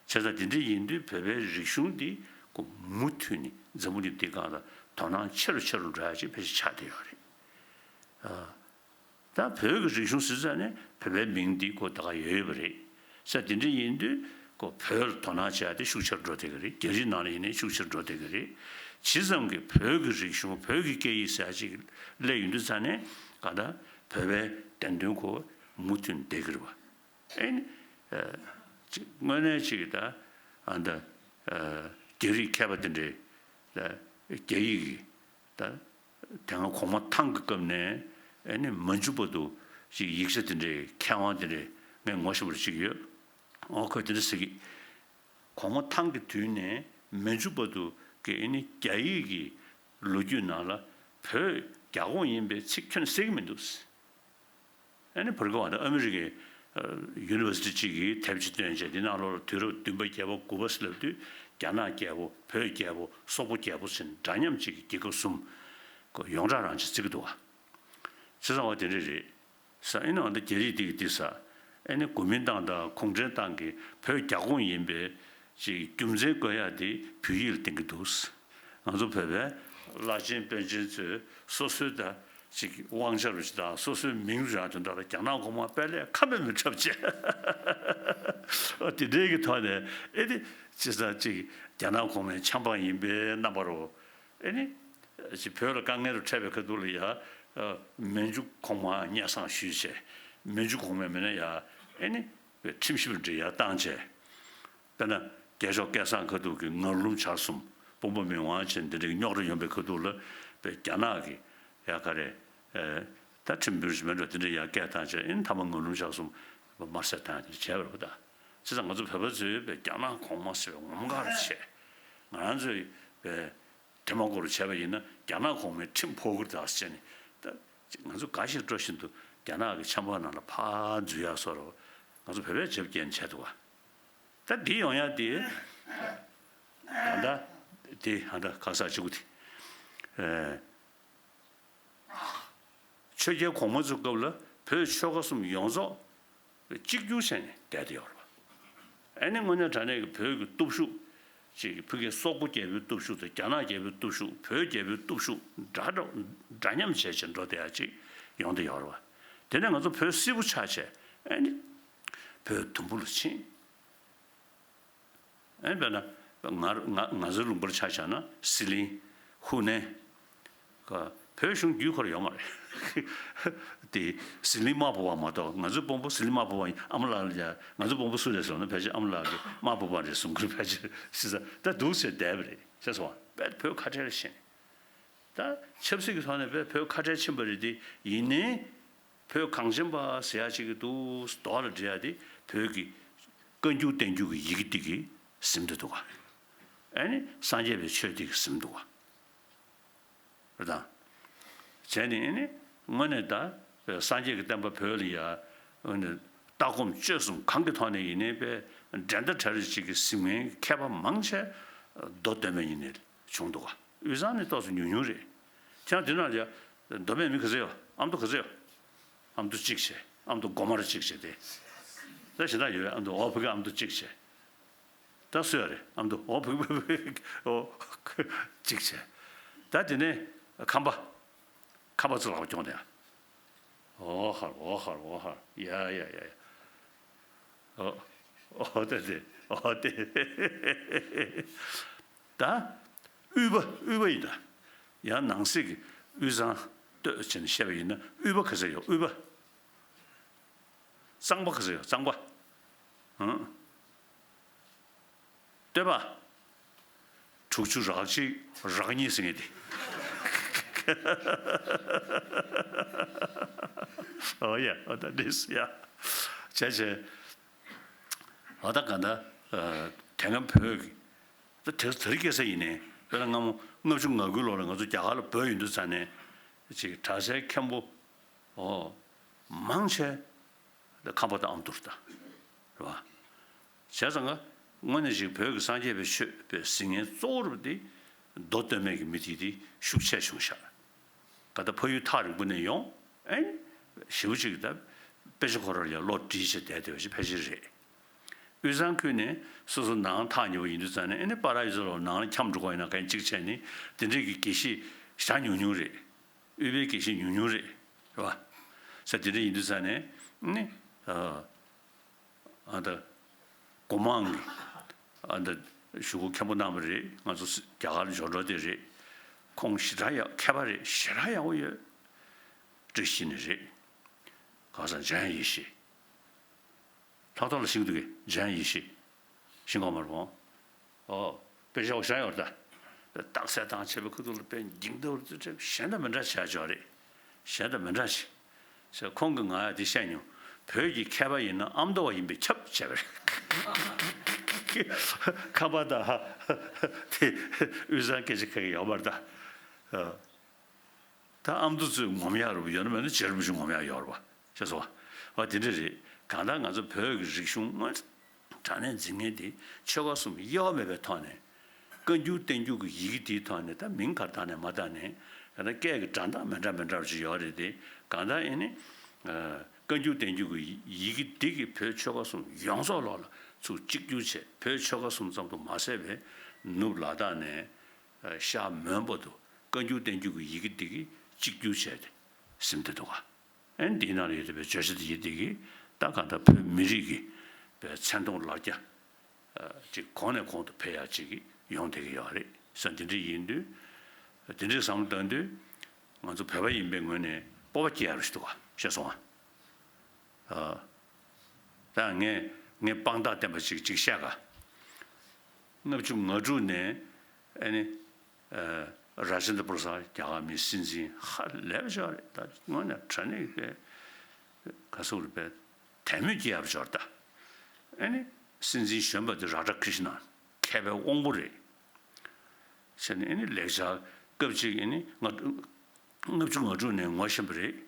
བྱས་ཙང་དེ་འདྲ་ཡིན་དུས་བོད་པའི་རིག་གཞུང་འདི་ཁོ་མུ་མཐུད་ནས་འཛམ་བུ་གླིང་འདི་སྒང་ལ་དོ་སྣང་ཆེ་རུ་ཆེ་རུ་འགྲོ་ཡ་ཅིག་ཕལ་ཆེར་ཆགས་བསྡད་ཡོད་རེད། ཨ། ད་བོད་ཀྱི་རིག་གཞུང་ཟེར་ཙང་ནས་བོད་པའི་མིང་འདི་ཁོ་ད་ག་ཡོད་ཡོད་པ་རེད། ས་དེ་འདྲ་ཡིན་དུས་ཁོ་བོད་ལ་དོ་སྣང་བྱེད་ཡ་དེ་ཤུགས་ཆེ་རུ་འགྲོ་བསྡད་ཀྱི་རེད། རྒྱ་རིགས་ནང་ལ་ཡིན་ནའི་ཤུགས་ཆེ་རུ་འགྲོ་བསྡད་ཀྱི་རེད། ཇི་ཙམ་གྱི་བོད་ཀྱི་རིག་གཞུང་བོད་ཀྱི་སྐད་ཡིག་ཟེར་ཡ་ཅིག་སླེབས་ཡོང་དུས་ཙང་ནས་ག་ད་བོད་པའི་བདེན་དོན་ཁོ་མུ་མཐུད་བསྡད་ཀྱི་རེད་བ། ཨེ་ནི། ཨ། ཅིག་དངོས་གནས་ཅིག་ད་ཨ་ད་ཨ་རྒྱ་རིགས་མཁས་པ་དེ་འདྲས་ད་རྒྱ་ཡིག་གི་ད་དེ་སྔ་གོང་མ་ཐང་གི་སྐབས་ནས་ཨེ་ནི་མ་འཇུ་བར་དུ་ཅིག་ཡིག་ཆ་དེ་འདྲས་མཁས་དབང་དེ་འདྲས་ངས་ངོ་ཤེས་པ་ཅིག་ཡོད། ཨོ་ཁོས་དེ་འདྲ་ཟེར་གི། གོང་མ་ཐང་གི་དུས་ནས་ མི་འཇུག་པ་དུ་གི་ཨེ་ནི་རྒྱ་ཡིག་གི་ལོ་རྒྱུས་ནང་ལ་བོད་རྒྱ་ཁོངས་ཡིན་པའི་ཚིག་ཁྱོན་ནས་གསལ་གྱི་མི་འདུག་ཨེ་ནི་བར་སྐབས་ཨ་མི་རི་ཀའི་ཡུ་ནི་ཝར་སི་ཊི་གཅིག་གིས་དེབ་ཅིག་བཏོན་བྱས། འདི་ནང་ལོགས་ལ་དུས་རབས་བདུན་པ་བརྒྱད་པ་དགུ་པ་ཟེར་ལབ་དུས། རྒྱ་ནག་རྒྱལ་པོ། བོད་རྒྱལ་པོ། སོག་པོ་རྒྱལ་པོ་ཟེར་ནས་འདྲ་མཉམ་གཅིག་གི་རྒྱལ་ཁབ་གསུམ་གོ་ཡོངས་གྲགས་རང་ཅིག་བརྩི་གི་འདུག་བ། བྱས་ཙང་བ་དེ་འདྲ་རེད། ས་ཨེ་ནི་ཨ་ད་རྒྱ་རིགས་དེ་གི་དེ་ས་ཨེ་ནི་གོ་མིན་ཏང་དང་གུང་ཁྲན་ཏང་གིས་བོད་རྒྱ་ཁོངས་ཡིན་པའི་ཅིག་རྒྱུ་མཚན་བཀོད་ཡག་དེ་བོད་ཡིག་ལ་བརྟེན་གྱི་འདུག་ང་ཚོ་བོད་པའི་བླ་ཆེན་པཎ་ཆེན་ཚོས་སོ་སོའི་ད་ཅིག་དབང་ཆ་རུ་ཅིག་དང་སོ་སོའི་མིང་རུ་ཡང་དོན་དག་ལ་རྒྱ་ནག་གོང་མ་དཔེ་ལས་ཁ་མེད་མི་འཁྲབ་བྱས། ཨ་དེ་འདྲའི་གི་ཐོག་ནས་ཨེ་ནི་ཅི་ས་ཅིག་རྒྱ་ནག་གོང་མའི་ཆབ་འབངས་ཡིན་པའི་རྣམ་པ་རུ། ཨེ་ནི། ཅིག་བོད་ལ་དཀའ་ངལ་རུ་འཕྲད་པའི་ཁ་ཐུག་ལ་ཡ། མན་ཇུ་གོང་མ་སྙན་སེང་ཞུས་བྱས། མན་ཇུ་གོང་མས་མིན་ན་ཡ། ཨེ་ནི། ཁྲིམས་ཞིབ་འབྲི་ཡ་བཏང་བྱས། དཔེར་ན། རྒྱལ་མཆོག་སྐལ་བཟང་ཁ་ཐུག་གི་ངར་ལུམ་བྱར་གསུམ། དཔོན་པོ་མི་དབང་ཆེན་འདི་འདྲའི་རྙོག་དྲ་ཡོང་པའི་ཁ་ཐུག་ལ། དཔེ་རྒྱ་ནག་གི་ཡ་ག་རེ། ད་ཁྲིམས་འབུལ་ཞིག་མེད་འགྲོ་དེ་འདྲའི་ཡ་སྐད་བཏང་བྱས། ཨེ་ནི་མཐའ་མ་ངར་ལུམ་བྱར་གསུམ་མ་སེར་བཏང་དེ་འདྲ་བྱས་པ་རེད་པ་ད། བྱས་ཙང་ང་ཚོ་བོད་པ་ཚོས་དཔེ་རྒྱ་ནག་གོང་མ་ཟེར་བའི་ངོམ་ག་རུ་བྱས། ང་རང་ཚོས་དཔེ། དེ་མ་གོ་རུ་བྱས་པ་ཡིན་ན་རྒྱ་ནག་གོང་མའི་ཁྲིམས་ཕོག་གི་རེད་ཟེར་ནས། ད་ང་ཚོ་དགའ་བཞིན་སྤྲོ་བཞིན་དུ་རྒྱ་ནག་གི་ཆབ་འབངས་ནང་ལ་ཕར་འཛུལ་ཡག་བཟོ་འདྲ་ང་ཚོ་བོད་པས་བྱེད་རྐྱེན་བྱས་འདུག་བ། ད་འདི་ཡོང་ཡག་དེ་ད་ལྟ་དེ་ཧ་ད་ག་ས་གཅིག་པུ་དེ། ཆོས་རྒྱལ་གོང་མ་ཚོའི་སྐབས་ལ་བོད་ཆོལ་ཁ་གསུམ་ཡོངས་རྫོགས་གཅིག་གྱུར་བྱས་ནས་བསྡད་དེ་ཡོད་རེད་པ། ཨ་ནི་དངོས་གནས་དྲང་གནས་ཀྱི་བོད་ཀྱི་སྟོབས་ཤུགས་ཅིག་ཕ་གིའི་སོག་པོ་རྒྱལ་པོའི་སྟོབས་ཤུགས་དང་རྒྱ་ནག་རྒྱལ་པོའི་སྟོབས་ཤུགས། བོད་རྒྱལ་པོའི་སྟོབས་ཤུགས་འདྲ་འདྲ་འདྲ་མཉམ་བྱས་བྱས་འགྲོ་བསྡད་ཡག་ཅིག་ཡོང་བསྡད་ཡོད་རེད་པ། དེ་ནས་ང་ཚོ་བོད་སིལ་བུ་ཆགས་བྱས། ཨ་ནི་བོད་དུམ་བུ་ལ་ཕྱིན། ཨེ་དཔེར་ན། ང་ང་ང་ཚོའི་ལུང་པར་ཆ་བཞག་ན་ཟི་ལིང་། ཧུ་ནན། ཀ་བོད་གཞུང་བརྒྱུད་འཁོར་ཡོད་མ་རེད། དེ་ཟི་ལིང་དམར་པོ་བ་མ་གཏོགས། ང་ཚོའི་དཔོན་པོ་ཟི་ལིང་དམར་པོ་བ་ཡིན། ཨ་མ་ལགས་ལ་ཡ་ང་ཚོའི་དཔོན་པོ་སུ་རེད་ཟེར་ན་ཕལ་ཆེར་ཨ་མ་ལགས་ཀྱི་དམར་པོ་བ་རེད་གསུང་གི་རེད། ཕལ་ཆེར་ཟེར་ས་ད་འདུག་ཟེར་བསྡད་པ་རེད། ཤེས་སོང་བ། དཔེ་བོད་ཁ་བྲལ་ལ་ཕྱིན། ད་ཆབ་སྲིད་ཀྱི་ཐོག་ནས་དཔེ་བོད་ཁ་བྲལ་ཕྱིན་པ་རེད་དེ། ཡིན་ནའི། བོད་གངས་ཅན་པ་ཟེར་ཡ་ཅིག་གི་འདུག་མདོག་ལ་འགྲེལ་ཡ་དེ་བོད་ཀྱི་བཀའ་འགྱུར་བསྟན་འགྱུར་གྱི་ཡི་གེ་དེ་གིས་ཟིན་བསྡད་འདུག་ག་ཨ་ནི་སངས་རྒྱས་པའི་ཆོས་དེ་གིས་ཟིན་འདུག་ག་རེད་དང་། བྱས་ནས་ཨ་ནི་དངོས་གནས་ད་སངས་རྒྱས་ཀྱི་བསྟན་པ་བོད་ལ་ཡ་ཨ་ནི་ལྟ་སྒོམ་སྤྱོད་གསུམ་གང་གི་ཐོག་ནས་ཡིན་ནའི་དཔེ་འགྲན་ཟླ་བྲལ་རེ་ཅིག་གི་ཟིན་མཁན་མཁས་པ་མང་ཆེ་མདོ་སྟོད་སྨད་གཉིས་ནས་བྱུང་འདུག་ག་དབུས་གཙང་ནས་ཏོག་ཙམ་ཉུང་ཉུང་རེད། ཁྱེད་རང་དེ་ནང་ལ་ཡ་མདོ་སྨད་མི་ག་ཚོད་ཡོད། ཨ་མདོ་ག་ཚོད་ཡོད། ཨ་མདོ་གཅིག་བྱས། ཨ་མདོ་སྒོ་དམར་གཅིག་བྱས་ཏེ། ད་གཞན་དག་ཡོད། ཨ་མདོ་འོ་ཕ་གི་ཨ་མདོ་གཅིག་བྱས། ད་སུ་ཡོད་རེད། ཨ་མདོ་འོ་ཕ་གི་ཕ་གི་འོ་གཅིག་བྱས། ད་དེ་ནས་ཁམས་པ། ཁམས་པ་ཚོ་ལག་པ་རྐྱོང་དེ། འོ་ཧར་འོ་ཧར་འོ་ཧར་ཡ་ཡ་ཡ་ཡ། འོ་འོ་དེ་དེ་འོ་དེ། ད་དབུས་པ་དབུས་པ་ཡིན་ད། ཡང་ནང་གསེས་ཀྱི་དབུས་གཙང་སྟོད་བྱས་ནས་བཤད་པ་ཡིན་ན་དབུས་པ་ག་ཚོད་ཡོད། དབུས་པ། གཙང་པ་ག་ཚོད་ཡོད། གཙང་པ། ཧུམ། སྟོད་པ། དྲུག་ཅུ་རག་གཅིག་རག་གཉིས་ཟེར་མཁན་དེ། ཨོ་ཡ་ཨོ་ད་འདི་སུ་ཡ། བྱས་བྱས། ཨོ་ད་ག་ད། དེ་སྔ་བོད་ཀྱི། ད་དེ་དེ་རིང་ཁ་སང་ཡིན་ནའི་དཔེར་ན་སྔ་མོ་ལྔ་བཅུ་ང་དགུའི་ལོ་ལ་ང་ཚོ་རྒྱ་གར་ལ་བོད་ཡོང་དུས་ཙ་ནས་ཅིག་གྲྭ་སའི་མཁན་པོ། ཨོ། མང་ཆེ། ད་ཁམས་པ་དང་ཨ་མདོ་རེད་ད། རེད་བ། བྱས་ཙང་ཀ་དངོས་གནས་ཅིག་བོད་ཀྱི་སངས་རྒྱས་པའི་ཆོས་པའི་ཟིན་མཁན་གཙོ་བོ་རུ་དེ་མདོ་སྟོད་སྨད་ཀྱི་མི་དེ་དེ་ཤུགས་ཆེ་བྱུང་ཤག་ག་ད་ཕ་ཡུལ་ཐག་རིང་པོ་ནས་ཡོང་། ཨེ། ཞེ་པོ་ཅིག་ད་དཔེ་ཆ་ཁོ་རང་ལ་ཡ་བློ་འདྲིས་བྱས་བསྡད་བསྡད་པ་ཞིག་ཕལ་ཆེར་རེད། དབུས་གཙང་ཁུལ་ནས་སོ་སོ་ནང་ཐག་ཉེ་པོ་ཡིན་དུས་ཙང་ནས་ཨེ་ནི་པ་ར་ཡུལ་ཚོ་ལ་ནང་ལ་འཁྱམས་འགྲོ་གི་ཡིན་ན་གན་གཅིག་བྱས་ནི་དེ་འདྲས་ཀྱི་དགེ་བཤེས་བཞག་ཉུང་ཉུང་རེད། དབུས་པའི་དགེ་བཤེས་ཉུང་ཉུང་རེད། རེད་བ། ས་དེ་འདྲ་ཡིན་དུས་ཙང་ནས་ནི། ཨ་ད། སྒོ་མང་གི། ཨ་ད། གཞུག་གུ་མཁན་པོ་གནང་བ་རེད། ང་ཚོ་རྒྱ་གར་ལ་འབྱོར་འགྲོ་དེ་རེད། ཁོང་ཞེ་དྲག་ཡག་མཁས་པ་རེད། ཞེ་དྲག་ཡག་པོ་ཡོད། བཀྲ་ཤིས་ནི་རེད། གང་ཟག་འཇམ་དབྱངས་ཡེ་ཤེས། ལྷག་ཐོག་ལ་ཤེས་ཀྱི་འདུག་གས། འཇམ་དབྱངས་ཡེ་ཤེས། ཤེས་གོ་མ་རེད་བོ། ཨོ། དཔེ་ཆ་བ་ཤ་ཡོད་ད། རྟགས་གསལ་དང་བྱས་པའི་ཁུ་ཐུག་ལ་དཔེ་འགྱིང་ལྟ་བུར་ཚུལ་ཁྲིམས་གཞན་དང་མི་འདྲ་བྱ་ཆོག་རེད། གཞན་དང་མི་འདྲ་ཞིག་ཟེར་ཁོང་གིས་ང་ཡ་དེ་བཤད་མྱོང་། བོད་ཀྱི་མཁས་པ་ཡིན་ན་ཨ་མདོ་བ་ཡིན་པས་ཁྱབ་བྱས་པ་རེད། ཁ་པར་དང་དེ་དབུས་གཙང་སྐད་ཆ་ཁ་གི་ཡོད་མ་རེད་ད། ད་ཨ་མདོ་ཚོས་ངོམ་ཡག་རུ་ཡོད་ན་མེད་ན་རྗེ་རིན་པོ་ཆེ་ངོམ་ཡག་ཡོད་རེད་པ། ཤེས་སོང་བ། བ་དེ་འདྲ་རེད། གང་ལྟར་ང་ཚོ་བོད་ཀྱི་རིག་གཞུང་དངོས་དྲང་གནས་འཛིན་མཁན་དེ་ཆོལ་ཁ་གསུམ་དབྱེ་བ་མེད་པའི་ཐོག་ནས། བཀའ་འགྱུར་བསྟན་འགྱུར་གྱི་ཡི་གེ་དེའི་ཐོག་ནས་ད་མིང་གར་བཏགས་ནས་མ་བཏགས་ནས་གང་ལྟར་སྐད་ཀྱི་སྒྲ་གདངས་མི་འདྲ་མི་འདྲ་བ་ཅིག་ཡོད་རེད་དེ། གང་ལྟར་ཨེ་ནི། བཀའ་འགྱུར་བསྟན་འགྱུར་གྱི་ཡི་གེ་འདི་གིས་བོད་ཆོལ་ཁ་གསུམ་ཡོངས་རྫོགས་ལོག་ལ་ཚུར་གཅིག་གྱུར་བྱས། བོད་ཆོལ་ཁ་གསུམ་ཙམ་དུ་མ་ཟད་པའི་ནུབ་ལ་དྭགས་ནས་ཤར་མོན་བར་དུ་བཀའ་འགྱུར་བསྟན་འགྱུར་གྱི་ཡི་གེ་འདི་གིས་གཅིག་གྱུར་བྱས་ཏེ་ཟིན་བསྡད་འདུག་ག་ཨེ་འདིའི་ནང་ལ་ཡོད་བསྡད་པའི་བརྗོད་བྱ་འདི་ཡི་འདི་གིས་ད་གང་ལྟར་བོད་མི་རིགས་ཀྱི་པའི་མཚན་མཐོང་ལ་རྒྱ་ཅིག་གོང་ནས་གོང་དུ་འཕེལ་ཡག་ཅིག་ཡོང་བསྡད་ཀྱི་ཡོད་རེད་ཟེར། འདི་འདྲ་ཡིན་དུས། འདི་འདྲའི་བསམ་བློ་བཏང་དུས། ང་ཚོ་བོད་པ་ཡིན་པའི་ངོས་ནས་སྤོབས་པ་སྐྱེ་ཡག་རེ་ཞིག་འདུག་ག་ཤེས་སོང་ཨ། ད་ངས་ངས་དཔང་རྟགས་བསྟན་པ་ཅིག་ཅིག་བཤད་ག་ལྔ་བཅུ་ང་དྲུག་ནས་ཨ་ནི། ར་ཇེན་དྲ་པུ་ར་སཱད་རྒྱ་གར་མིའི་སྲིད་འཛིན་ཧ་ལས་པ་ཅིག་རེད། ད་དངོས་གནས་དྲང་གནས་པའི་ག་ཟེར་དགོས་རེད། པའི་དད་མོས་སྐྱེ་ཡག་ཅིག་རེད་ད། ཨ་ནི་སྲིད་འཛིན་གཞོན་པ་དེ་རཱ་དྷ་ཀྲི་ཤི་ན་མཁས་པའི་དབང་པོ་རེད། བྱས་ནས་ཨ་ནི་ལེགས་སྦྱར་སྐབས་གཅིག་ཨ་ནི་ལྔ་ལྔ་བཅུ་ང་དྲུག་ནས་ངོ་ཤེས་པ་རེད།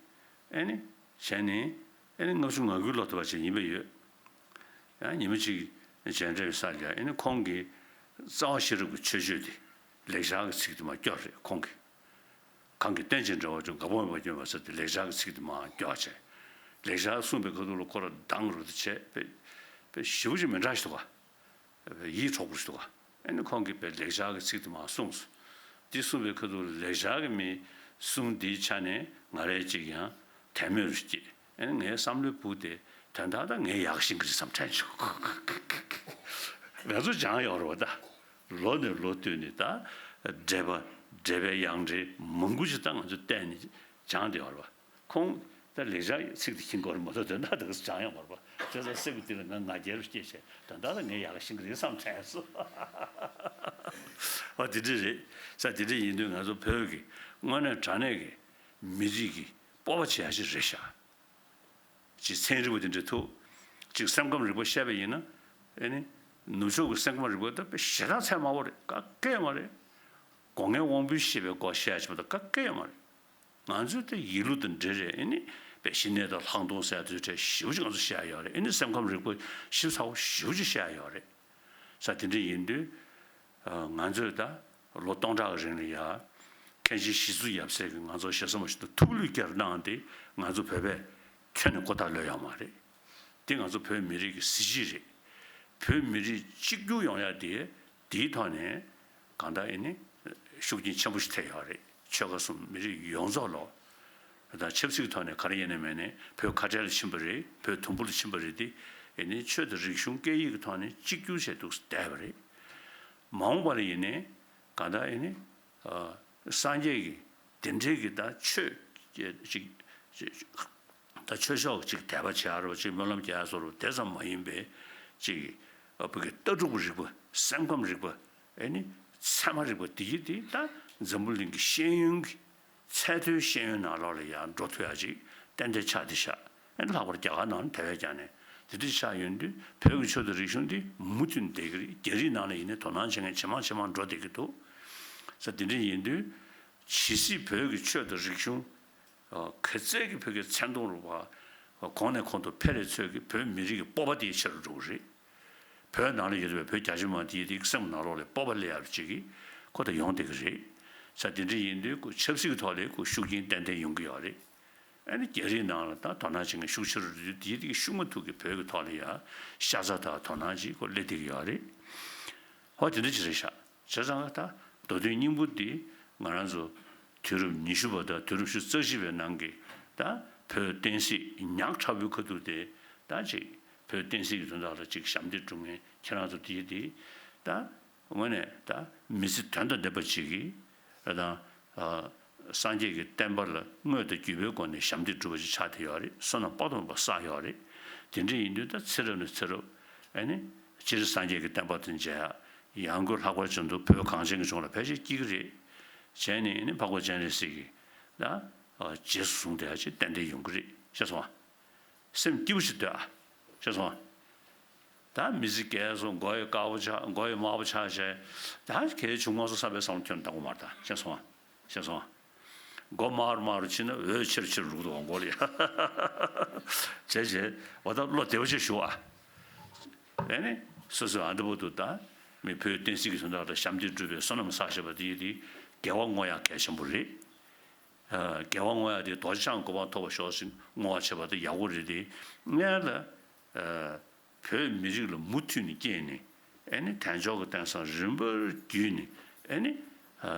ཨ་ནི་བྱས་ནས་ཨ་ནི་ལྔ་བཅུ་ང་དགུའི་ལོ་ཐོབ་པ་ཅིག་ཡིན་པ་ཡོད། ཡང་ཉི་མ་གཅིག་མཇལ་འཕྲད་ས་ལ་ཨ་ནི་ཁོང་གིས་རྩ་བ་ཤེས་རབ་ཀྱི་མཆོད་བརྗོད་དེ་ལེགས་སྦྱར་གྱི་ཚིག་དེ་མར་སྐྱོར་རེད་ཁོང་གིས། གང་གིས་རྟེན་ཅིང་འབྲེལ་བར་འབྱུང་། འགག་པ་མེད་པར་སྐྱོང་བའི་ཚུལ་དེ་ལེགས་སྦྱར་གྱི་ཚིག་དེ་མར་སྐྱོར་བྱས། ལེགས་སྦྱར་གསུངས་པའི་ཁ་ཐུག་ལ་ཁོ་རང་སྡང་རུ་དེ་བྱས་པས་པས་ཞེ་པོ་ཅིག་མི་འདྲ་ཞིག་འདུག་ག་ཡིད་འཕྲོག་པོ་ཞིག་འདུག་ག་ཨ་ནི་ཁོང་གིས་པའི་ལེགས་སྦྱར་གྱི་ཚིག་དེ་མར་གསུངས་སོ། འདི་གསུངས་པའི་ཁ་ཐུག་ལ་ལེགས་སྦྱར་གྱི་མི་གསུང་འདིའི་ཆ་ནས་ང་རའི་ཅིག་ཡང་དད་མོས་རུ་སྐྱེས། ཨ་ནི་ངའི་བསམ་བློའི་བུ་དེ་དོན་དག་ད་ངའི་ཡག་ཤེས་ཀྱི་རེད་བསམ་དྲན་བྱུང་། ང་ཚོ་སྦྱངས་ཡོད་རེད་བ་ད། ལོ་ནས་ལོ་བསྟུད་ནས་ད་འགྲེལ་པ་འགྲེལ་པའི་ཡང་འགྲེལ་མང་པོ་ཞིག་ད་ང་ཚོས་བལྟས་ནས་སྦྱངས་བསྡད་ཡོད་རེད་བ། ཁོང་ད་ལེགས་སྦྱར་ཚིག་དེ་ཤེས་ཀྱི་ཡོད་རེད་མ་གཏོགས་དོན་དག་དེ་ག་སྦྱངས་ཡོད་མ་རེད་བ། བྱས་ཙང་སེམས་ཀྱི་གཏིང་ལ་ང་ང་རྒྱལ་སྐྱེས་བྱས་དོན་དག་ལ་ངས་ཡག་ཤེས་ཀྱི་རེད་བསམ་དྲན་སོང་། ཨ་དེ་འདྲ་རེད། ས་དེ་འདྲ་ཡིན་དུས་ང་ཚོ་བོད་ཀྱི་དངོས་གནས་དྲང་གནས་ཀྱི་མི་རིགས་ཀྱི་སྤོབས་པ་བྱེད་ཡ་ཞིག་རེད་ཤག་ཅིག་ཚན་རིག་པ་དེ་འདྲ་ཐུག་ཅིག་སེམས་ཁམས་རིག་པ་བཤད་པ་ཡིན་ན། ཨེ་ནི། ནུབ་ཕྱོགས་ཀྱི་སེམས་ཁམས་རིག་པ་ད་དཔེ་ཞེ་དྲག་ཚད་དམའ་བོ་རེད། ག་གེ་ཡོད་མ་རེད། སྒོ་ལྔའི་དབང་པོའི་ཤེས་པའི་སྐོར་བཤད་ཡ་ཅིག་མ་གཏོགས་ག་གེ་ཡོད་མ་རེད། ང་ཚོས་ད་ཡིད་བློ་དང་འབྲེལ་རེད། ཨེ་ནི། དཔེ་ཞི་གནས་དང་ལྷག་མཐོང་ཟེར་ཡ་དེ་ཚོའི་གྲས་ཞེ་པོ་ཅིག་ང་ཚོས་བཤད་ཡ་ཡོད་རེད། ཨེ་ནི་སེམས་ཁམས་རིག་པ་ཞིབ་ཚགས་པོ་ཞེ་པོ་ཅིག་བཤད་ཡ་ཡོད་རེད། ས་དེ་འདྲ་ཡིན་དུས། ང་ཚོས་ད་ལོ་སྟོང་ཕྲག་གི་རིང་ལ་ཡ། མཁན་ཆེན་ཞི་འཚོ་ཡབ་སྲས་ཀྱིས་ང་ཚོ་ཞེ་ས་མ་ཞིག་ཏུ་ཐུགས་བློས་བསྐྱར་གནང་སྟེ་ང་ཚོ་བོད་པས་ཁྱོན་ནས་ཁོ་ཐག་ལོས་ཡོད་མ་རེད། འདི་ང་ཚོ་བོད་མི་རིགས་ཀྱི་གཟི་བརྗིད་རེད། བོད་མི་རིགས་གཅིག་གྱུར་ཡོང་ཡ་དེ་འདིའི་ཐོག་ནས་གང་ལྟར་ཨེ་ནི་ཤུགས་རྐྱེན་ཆེན་པོ་ཞིག་ཐེབས་ཡོད་རེད། ཆོལ་ཁ་གསུམ་མི་རིགས་ཡོངས་རྫོགས་ལོ། ད་ཆབ་སྲིད་ཀྱི་ཐོག་ནས་ག་རེ་ཡིན་ནའི་མིན་ནའི་བོད་ཁ་བྲལ་ལ་ཕྱིན་པ་རེད། བོད་དུམ་བུ་ལ་ཕྱིན་པ་རེད་དེ། ཨེ་ནི་ཆོས་དང་རིག་གཞུང་སྐད་ཡིག་གི་ཐོག་ནས་གཅིག་གྱུར་བྱས་འདུག་བསྡད་པ་རེད། མ་འོངས་པ་ལ་ཡིན་ནའི་གང་ལྟར་ཨེ་ནི་སངས་རྒྱས་ཀྱི་དེ་འདྲའི་གི་ད་ཆོས་ཅིག་ད་ཆོས་ཕྱོགས་ཅིག་དད་པ་བྱེད་ཡ་རོ་ཅིག་སྨོན་ལམ་རྒྱག་ཡ་བཟོ་རོ་དེ་ཙམ་མ་ཡིན་པའི་ཅིག་བོད་ཀྱི་ལྟ་གྲུབ་རིག་པ་སེམས་ཁམས་རིག་པ། ཨེ་ནི་ཚད་མ་རིག་པ་འདི་ཡི་འདི་ད་འཛམ་བུ་གླིང་གི་ཤེས་ཡོན་གྱི་ཚད་མཐོའི་ཤེས་ཡོན་ནང་ལོགས་ལ་ཡང་འགྲོ་ཐུབ་ཡ་ཅིག་ཏན་ཏན་ཆགས་བསྡད་ཤག་ཨེ་ནི་ལྷག་པར་རྒྱ་གར་ནང་ལ་དེ་བས་ཀྱང་ནས་དེ་འདྲ་ཆགས་ཡོང་དུས་བོད་ཀྱི་ཆོས་དང་རིག་གཞུང་འདི་མུ་མཐུད་བསྡད་ཀྱི་རེད། རྒྱ་རིགས་ནང་ལ་ཡིན་ནའི་དོ་སྣང་བྱེད་མཁན་ཇེ་མང་ཇེ་མང་འགྲོ་བསྡད་ཀྱི་འདུག་ས་དེ་འདྲ་ཡིན་དུས་ཇི་སྲིད་བོད་ཀྱི་ཆོས་དང་རིག་གཞུང་། ག་ཚད་ཀྱི་བོད་ཀྱི་མཚན་མཐོང་རུ་བ། གོང་ནས་གོང་དུ་འཕེལ་རེ་ཚོད་ཀྱི་བོད་མི་རིགས་ཀྱི་སྤོབས་པ་དེ་ཆེ་རུ་འགྲོ་གི་རེད། བོད་ནང་ལ་ཡོད་པའི་བོད་རྒྱ་ཆེ་མང་དེའི་དེ་སེམས་ནང་ལོགས་ལ་སྤོབས་པ་སླེབས་ཡག་ཅིག་གི་ཁོ་ད་ཡོང་བསྡད་ཀྱི་རེད། ས་དེ་འདྲ་ཡིན་དུས་ཁོ་ཆབ་སྲིད་ཀྱི་ཐོག་ལ་ཁོ་ཤུགས་རྐྱེན་ཏན་ཏན་ཡོང་གི་ཡོད་རེད། ཨ་ནི་རྒྱ་རིགས་ནང་ལ་ད་དོ་སྣང་བྱེད་མཁན་ཤུགས་ཆེ་རུ་འགྲོ་དུས་དེའི་དེ་ཤུགས་མ་ཐུག་གི་བོད་ཀྱི་ཐོག་ལ་ཡ་ཤ་ཚ་དང་དོ་སྣང་ཅིག་ཁོ་སླེབས་བསྡད་ཀྱི་ཡོད་རེད། ཧོ་དེ་འདྲ་ཅིག་རེད་ཤག་བྱས་ཙང་ད་མདོ་དོན་སྙིང་པོ་འདི་ང་རང་ཚོ་དུས་རབས་ཉི་ཤུ་པ་དང་དུས་རབས་ཉི་ཤུ་རྩ་གཅིག་པའི་ནང་གི་ད་བོད་བསྟན་སྲིད་ཉག་ཕྲ་བོའི་ཁ་ཐུག་དེ་ད་ཅིག་བོད་བསྟན་སྲིད་ཀྱི་དོན་དག་ལ་ཅིག་ཞབས་འདེགས་སྒྲུབ་མཁན་ཁྱེད་རང་ཚོ་དེ་དེ་ད་དངོས་གནས་ད་མི་ཚེ་དོན་དང་ལྡན་པ་ཅིག་གི་ད་སངས་རྒྱས་ཀྱི་བསྟན་པ་ལ་དངོས་དང་བརྒྱུད་པའི་སྒོ་ནས་ཞབས་འདེགས་སྒྲུབ་པ་ཅིག་ཆགས་བསྡད་ཡོད་རེད། བསོད་ནམས་དཔག་ཏུ་མེད་པ་བསགས་ཡོད་རེད། དེ་འདྲ་ཡིན་དུས་ད་ཚེ་རབས་ནས་ཚེ་རབས་ཨ་ནི་སྤྱིར་སངས་རྒྱས་ཀྱི་བསྟན་པ་དང་མཇལ་ཡག་ཡང་སྒོས་ལྷག་པར་བྱུང་དུས་བོད་གངས་ཅན་གྱི་ལྗོངས་ལ་ཕལ་ཆེར་སྐྱེ་གི་རེད། བྱས་ནས་ཨ་ནི་འཕགས་པ་སྤྱན་རས་གཟིགས་ཀྱི་ད་རྗེས་སུ་བཟུང་བསྡད་ཡག་ཅིག་ཏན་ཏན་ཡོང་གི་རེད། ཤེས་སོང་ཨ། སེམས་སྐྱིད་པོ་ཞིག་སྡོད་ཨ། ཤེས་སོང་ཨ། ད་མི་ཚེ་རྒས་སོང་། མགོ་ཡི་དཀར་པོ་ཆགས། མགོ་ཡི་དམར་པོ་ཆགས་བྱས། ད་གལ་ཆུང་མ་སོང་བསམ་པའི་བསམ་བློ་ཁྱོན་བཏང་གི་མ་རེད། ད་ཤེས་སོང་ཨ། ཤེས་སོང་ཨ། མགོ་དམར་དམར་རུ་ཕྱིན་ན་འོད་ཆེར་ཆེར་རུག་འདུག་མགོ་ལ་ཡ། བྱས་བྱས་འོ་ད་བློ་བདེ་བོ་ཅིག་ཞུ་ཨ། ཨེ་ནི་སོ་སོའི་ཨ་འདི་པོ་འདུག་ད་མི་བོད་བསྟན་སྲིད་ཀྱི་དོན་དག་ལ་ཞབས་འདེགས་སྒྲུབ་པའི་བསོད་ནམས་བསགས་བཞག་པ་དེ་ཡིན་དེ་དགེ་བ་བསྔོ་ཡག་གལ་ཆེན་པོ་རེད། དགེ་བ་བསྔོ་ཡག་དེ་རྡོ་རྗེ་འཆང་གི་གོ་འཕང་ཐོབ་པར་ཤོག་ཅེས་བསྔོ་བ་བྱེད་པ་དེ་ཡག་པོ་རེད་དེ། སྔོན་ལ་བོད་མི་རིགས་ལ་མུ་མཐུད་ནས་སྐྱེས་ནས་ཨེ་ནི་དལ་འབྱོར་གྱི་རྟེན་བཟང་རིམ་པར་བརྒྱུད་ནས་ཨེ་ནི་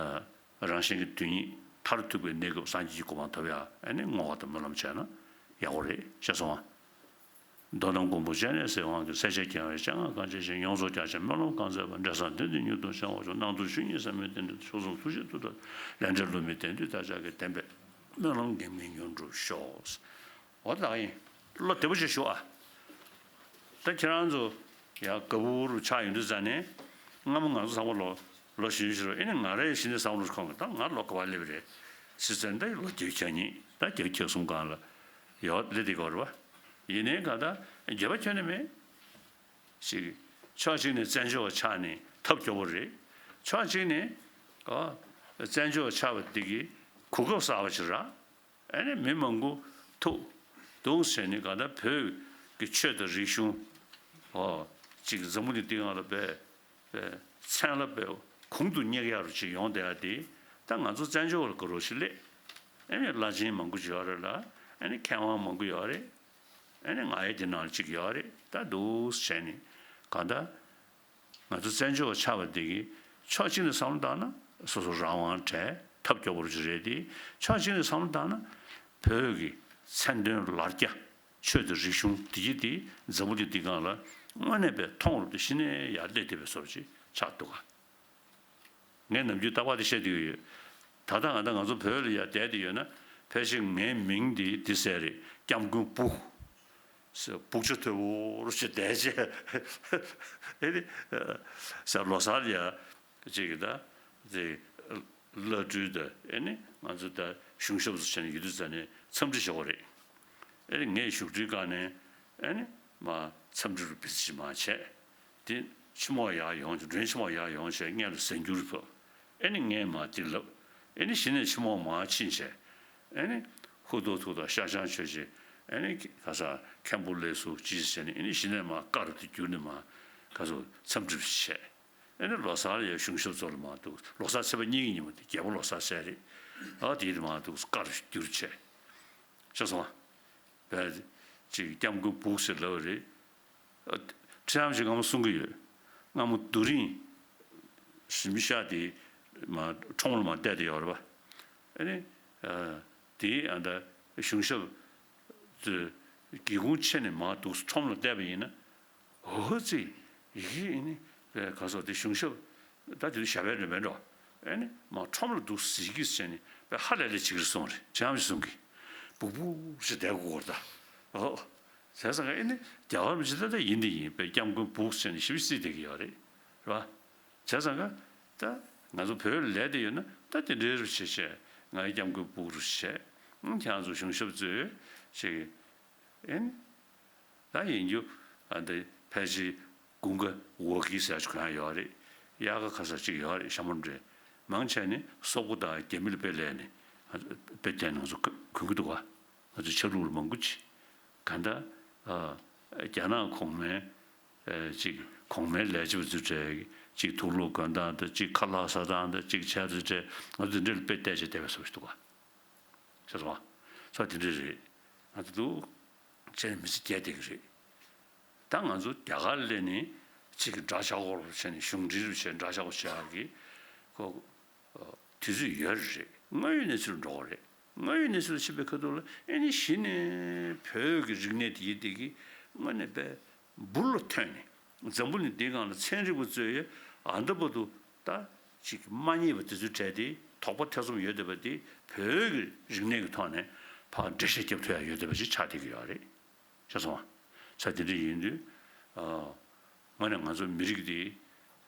རང་གཞན་གྱི་དོན་གཉིས་མཐར་ཐུག་པའི་གནས་སྐབས་སངས་རྒྱས་ཀྱི་གོ་འཕང་ཐོབ་ཡག་ཨེ་ནི་བསྔོ་བ་དང་སྨོན་ལམ་བྱས་ན་ཡག་པོ་རེད། ཤེས་སོང་ཨ། མདོར་ན་མགོན་པོ་སྤྱན་རས་གཟིགས་དབང་གིས། སྲས་ཆེན་རྒྱལ་བའི་སྤྱན་སྔར་གང་མཇལ་ཞིང་། ཡོངས་སུ་རྒྱ་ཆེར་སྨོན་ལམ་གང་མཛད་པ། འབྲས་བཟང་དོན་དུ་མྱུར་དུ་བྱང་བར་ཤོག། སྣང་ཚུལ་ཆོས་ཉིད་ཟབ་མོའི་བདེན་དོན། མཆོག་གསུམ་ཐུགས་རྗེའི་མཐུ་དང་། ལས་འབྲས་བསླུ་མེད་བདེན་མཐུ་བདག་ཅག་གི། བདེན་པའི་སྨོན་ལམ་འགེངས་མེད་མྱུར་འགྲུབ་ཤོག། འོ་ད་ཡིན། བློ་བདེ་པོ་ཞིག་ཞུ་ཨ། ད་ཁྱེད་རང་ཚོ་ཡ་ག་བུར་ཆགས་ཡོང་དུས་ཙ་ནས་སྔ་མོ་ང་ཚོ་ཚང་མ་ལོ་ལོ་གཞོན་ཞིག་རེད། ཨེ་ནི་ང་རའི་གཞི་ནས་བསམ་བློ་ཁོང་གི་ད་ང་ལོ་ག་བ་སླེབས་རེད་ཟེར་ཙ་ནས་ད་ལོ་བརྒྱད་ཅུ་གྱ་གཉིས་ད་བརྒྱད་ཅུ་གྱ་གསུམ་སྒང་ལ་ཡོད་སླེབས་བསྡད་ཀྱི་ཡོད་རེད་པ། ཡིན་ནའི་ག་ད་འགྱོད་པ་ཁྱོན་ནས་མེད། ཞིག་ཕྱོགས་གཅིག་ནས་བཙན་བྱོལ་བ་ཆགས་ནས་ཐབས་སྐྱོ་པོ་རེད། ཕྱོགས་གཅིག་ནས་ཨ་བཙན་བྱོལ་བ་ཆགས་པ་འདི་གི་གོ་སྐབས་གསར་པ་ཞིག་རག་ཨ་ནི་མི་མང་པོ་ཐུག་འདུག་ཟེར་ནས་ག་ད་བོད་ཀྱི་ཆོས་དང་རིག་གཞུང་ཨོ་ཅིག་འཛམ་བུ་གླིང་འདི་སྒང་ལ་དཔེ་དཔེ་མཚན་ལ་དཔེ་གོང་དུ་སྙེག་ཡག་རུ་ཅིག་ཡོང་བསྡད་ཡ་དེ་ད་ང་ཚོ་བཙན་བྱོལ་བ་ལ་དགའ་རབ་ཅིག་སླེབས། ཨ་ནི་བླ་ཆེན་མང་པོ་ཅིག་ཡོད་རེད་ལ། ཨ་ནི་མཁས་དབང་མང་པོ་ཡོད་རེད། ཨ་ནི་ང་ཡི་དེ་ནང་ལ་གཅིག་ཡོད་རེད། ད་འདུག་བྱས་ནས་གང་ལྟར་ང་ཚོ་བཙན་བྱོལ་བ་ཆགས་པ་འདི་གི་ཕྱོགས་གཅིག་ནས་བསམ་བློ་བཏང་ན་སོ་སོ་རང་དབང་བྲལ་ཐབས་སྐྱོ་པོ་ཅིག་རེད་དེ། ཕྱོགས་གཅིག་ནས་བསམ་བློ་བཏང་ན་བོད་ཀྱི་མཚན་དོན་ལར་རྒྱ་ཆོས་དང་རིག་གཞུང་འདི་གི་དེ་འཛམ་བུ་གླིང་འདི་སྒང་ལ་དངོས་གནས་དཔེ་མཐོང་རུ་དེ་གཞི་ནས་ཡར་སླེབས་བསྡད་པའི་བཟོ་འདྲ་ཅིག་ཆགས་འདུག་ག་ངས་ནམ་རྒྱུན་རྟག་པར་དེ་བཤད་བསྡད་ཀྱི་ཡོད། ད་ལྟ་ང་ད་ང་ཚོ་བོད་ལ་ཡར་བསྡད་དེ་ཡོད་ན་ཕལ་ཆེར་ངའི་མིང་འདི་འདི་ཟེར་རེད། སྐྱབས་མགོན་སྦུག་ཟེར། སྦུག་ཆུ་དོད་པོ་རུ་ཞིག་བསྡད་བྱས་ཨེ་ནི་ཟེར། ལོ་གསར་ཡ་ཅིག་གི་ད་དེ་བླ་སྤྲུལ་ད་ཨེ་ནི་ང་ཚོ་ད་གཞུང་ཞབས་སུ་བྱས་ནས་ཡོད་དུས་ཙ་ནས་འཚམས་འདྲི་ཞུ་བ་རེད། ཨེ་ནི་ངས་བཞུགས་ཁྲིའི་སྒང་ནས་ཨེ་ནི་མ་འཚམས་འདྲི་རུ་བི་ཙི་ཞིག་མ་བྱས། དེ་ཕྱི་མོ་ཡར་ཡོང་བྱས། མགྲོན་ཕྱི་མོ་ཡར་ཡོང་བྱས་སྔོན་ལ་གཟན་སྐྱུར་ཕུལ། ཨེ་ནི་ངས་མ་དེ་ལབ། ཨེ་ནི་གཞི་ནས་ཕྱི་མོ་མར་ཕྱིན་བྱས། ཨེ་ནི་ཧུ་ཐུག་ཐུག་དང་ཤ་ཆང་མཆོད་བྱས། ཨེ་ནི་ག་ས་མཁན་པོ་ལེགས་སོ་ཅི་བྱས་ནས་ཨེ་ནི་གཞི་ནས་མར་དཀར་དུ་གྱུར་ནས་མར་ག་ཚོད་འཚམས་འདྲི་བྱས། ཨེ་ནི་ལོ་གསར་ཡ་གཞུང་ཞབས་ཚོ་ལ་མར་འདུག་ལོ་གསར་ཚེས་པ་གཉིས་ཀྱི་ཉིན་མོ་དེ་རྒྱལ་པོ་ལོ་གསར་ཟེར་རེད། ཨ་དེ་དེ་མར་འདུག་དཀར་གྱུར་བྱས། ཤེས་སོང་ཨ། བས་ཅིག་སྐྱབས་མགོན་སྦུག་ཟེར་ལབ་པ་རེད། ཨ་ཁྲི་རམ་ཞིག་སྔ་མོ་གསུང་གི་ཡོད། སྔ་མོ་རྡོ་རིང་ཞིམ་ཤ་དེ་མ་ཁྲོམ་ལ་མར་བལྟས་ཏེ་ཡོད་རེད་པ། ཨ་ནི་ཨ་དེ་ཨ་ད་གཞུང་ཞབས་ཚོས་སྒེའུ་ཁུང་ཕྱེ་ནས་མར་འདུག་ཁྲོམ་ལ་བལྟས་པ་ཡིན་ན། འོ་ཙི། ཡི་གེ་ཨེ་ནི་པའི་ག་སོགས་དེ་གཞུང་ཞབས་ད་དེ་དུས་ཞབས་པད་འདྲ་མེད་འགྲོ། ཨེ་ནི་མ་ཁྲོམ་ལ་འདུག་ཟེར་གྱིས་བྱས་ནས་པའི་ཧ་ལས་ལས་བྱེད་ཀྱི་རེད་གསུངས་རེད། ཁྲི་རམ་ཞིག་གསུང་གི། སྦུག་སྦུག་ཞེས་བསྡད་དགོས་ཀྱི་རེད་ད། ཨོ། བྱས་ཙང་ཨེ་ནི་རྒྱལ་བ་རིན་པོ་ཆེ་ད་ལྟ་ཡིན་དེ་ཡིན་པའི་སྐྱབས་མགོན་སྦུག་ཟེར་ནས་ཞིབ་རྩིས་བསྡད་ཀྱི་ཡོད་རེད། རེད་པ། བྱས་ཙང་ཀ་ད་ང་ཚོ་བོད་ལ་ལས་དེ་ཡོད་ན་ད་དེ་འདྲའི་རུ་བྱེད་བྱས་ང་ཡི་སྐྱབས་མགོན་སྦུག་རུ་བྱས། ཁྱེད་རང་ཚོ་གཞུང་ཞབས་ཚོས་ཅིག་ཨེ་ནི། ད་ཡིན་རྒྱུ་ཨ་འདི་ཕལ་ཆེར་དགུན་ཁ་འོ་ཁི་ཟེར་ཅིག་གང་ཡོད་རེད། དབྱར་ཁ་ཁ་ས་ཅིག་ཡོད་རེད། ཤ་མོ་འདྲེ་མང་ཆེ་ནི་སོག་པོ་དང་རྒྱ་མི་ལ་དཔེ་ལས་ནས་དཔེ་བལྟས་ནང་ཚོ་གོན་གི་འདུག་ག་ང་ཚོ་ཆ་ལུགས་ལ་མང་པོ་ཅིག་ག་འདྲ་ཨ་རྒྱ་ནག་གོང་མའི་ཨ་ཅིག་གོང་མའི་ལས་བྱེད་པ་ཚོའི་གྲས་ཅིག་དུག་ལོག་གོན་སྟངས་དང་ཅིག་ཁ་ལག་ཟ་སྟངས་དང་ཅིག་བྱས་ཚོའི་གྲས་ང་ཚོ་འདི་འདྲ་ལ་དཔེ་བལྟས་བྱས་བསྡད་པའི་བཟོ་ཞིག་འདུག་ག་ཤེས་སོང་ཨ། ས་དེ་འདྲ་རེད། ང་ཚོ་འདུག་བྱས་ནས་མི་ཚེ་སྐྱེལ་བསྡད་ཀྱི་རེད། ད་ང་ཚོ་རྒྱ་གར་སླེབས་ནས་ཅིག་གི་འདྲ་ཆགས་སྐོར་བྱས་ནས་གཞུང་འབྲེལ་རུ་བྱས་འདྲ་ཆགས་སྐོར་བྱེད་ཡག་གི་ཁོ་དུས་ཚོད་ཡོད་རེད། དངོས་ཡོད་གནས་ཚུལ་འགྲོ་གི་རེད། དངོས་ཡོད་གནས་ཚུལ་ཕྱིན་པའི་ཁ་ཐུག་ལ་ཨེ་ནི་གཞི་ནས་བོད་ཀྱི་རིག་གནས་དེ་ཡིན་དེ་གི་དངོས་གནས་དཔེ་འབུར་ལ་ཐོན་ནས་འཛམ་བུ་གླིང་འདིའི་སྒང་ལ་ཚན་རིག་པ་ཚོས་ཨ་འདི་བར་དུ་ད་ཅིག་མ་རྙེད་པ་དེ་ཚོའི་གྲས་དེ་དོགས་པ་ཐེ་ཚོམ་ཡོད་བསྡད་པ་དེ་བོད་ཀྱི་རིག་གནས་ཀྱི་ཐོག་ནས་ཕར་འགྲེལ་བཤད་རྒྱབ་ཐུབ་ཡ་ཡོད་བསྡད་པ་ཅིག་ཆགས་བསྡད་ཀྱི་ཡོད་རེད། ཤེས་སོང་ཨ། ས་དེ་འདྲ་ཡིན་དུས་ཨ་དངོས་གནས་ང་ཚོ་མི་རིགས་འདི་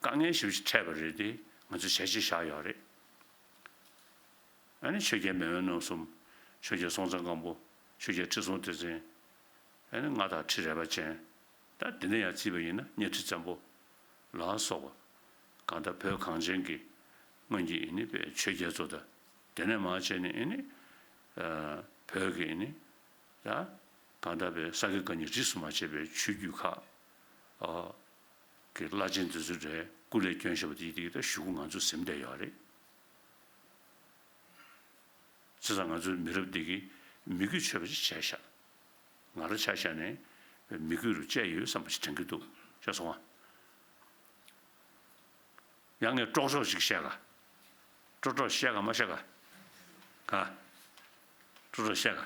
དཀའ་ངལ་ཞེ་པོ་ཅིག་འཕྲད་པ་རེད་དེ་ང་ཚོས་བྱས་རྗེས་བཞག་ཡོད་རེད། ཨ་ནི་ཆོས་རྒྱལ་མེས་དབོན་རྣམ་གསུམ། ཆོས་རྒྱལ་སྲོང་བཙན་སྒམ་པོ། ཆོས་རྒྱལ་ཁྲི་སྲོང་ལྡེ་བཙན། ཨ་ནི་མངའ་བདག་ཁྲི་རལ་པ་ཅན། ད་དེ་ནས་ཡར་བརྩིས་པ་ཡིན་ན་གཉའ་ཁྲི་བཙན་པོ་ལ་སོགས་པ། གང་ལྟར་བོད་གངས་ཅན་གྱི་སྔོན་གྱི་ཨེ་ནི་པའི་ཆོས་རྒྱལ་ཚོ་དང་། དེ་ནས་མར་བྱས་ནས་ཨེ་ནི་བོད་ཀྱི་ཨེ་ནི་ད་གང་ལྟར་པའི་ས་དགེ་བཀའ་རྙིང་རིས་སུ་མ་ཆད་པའི་ཆོས་བརྒྱུད་ཁག་གི་བླ་ཆེན་དེ་ཚོའི་གྲས་སྐུ་ལས་བསྐྱོན་བཞག་པ་དེ་ཡིན་དེ་ད་གཞུག་གུ་ང་ཚོས་ཟིན་བསྡད་ཡོད་རེད། བྱས་ཙང་ང་ཚོའི་མི་རབས་འདི་གིས་མི་རྒྱུད་ཆོད་པ་ཅིག་བྱས་ཤག་ང་རང་ཆ་བཞག་ནས་མི་རྒྱུད་རུ་བཅད་ཡོད་བསམ་པ་ཞིག་དྲན་གྱི་འདུག་ཤེས་སོང་ང་། ཡང་ངས་ཀྲོག་ཀྲོག་ཅིག་བཤད་ག་ཀྲོག་ཀྲོག་བཤད་ག་མ་བཤད་ག་ག་ཀྲོག་ཀྲོག་བཤད་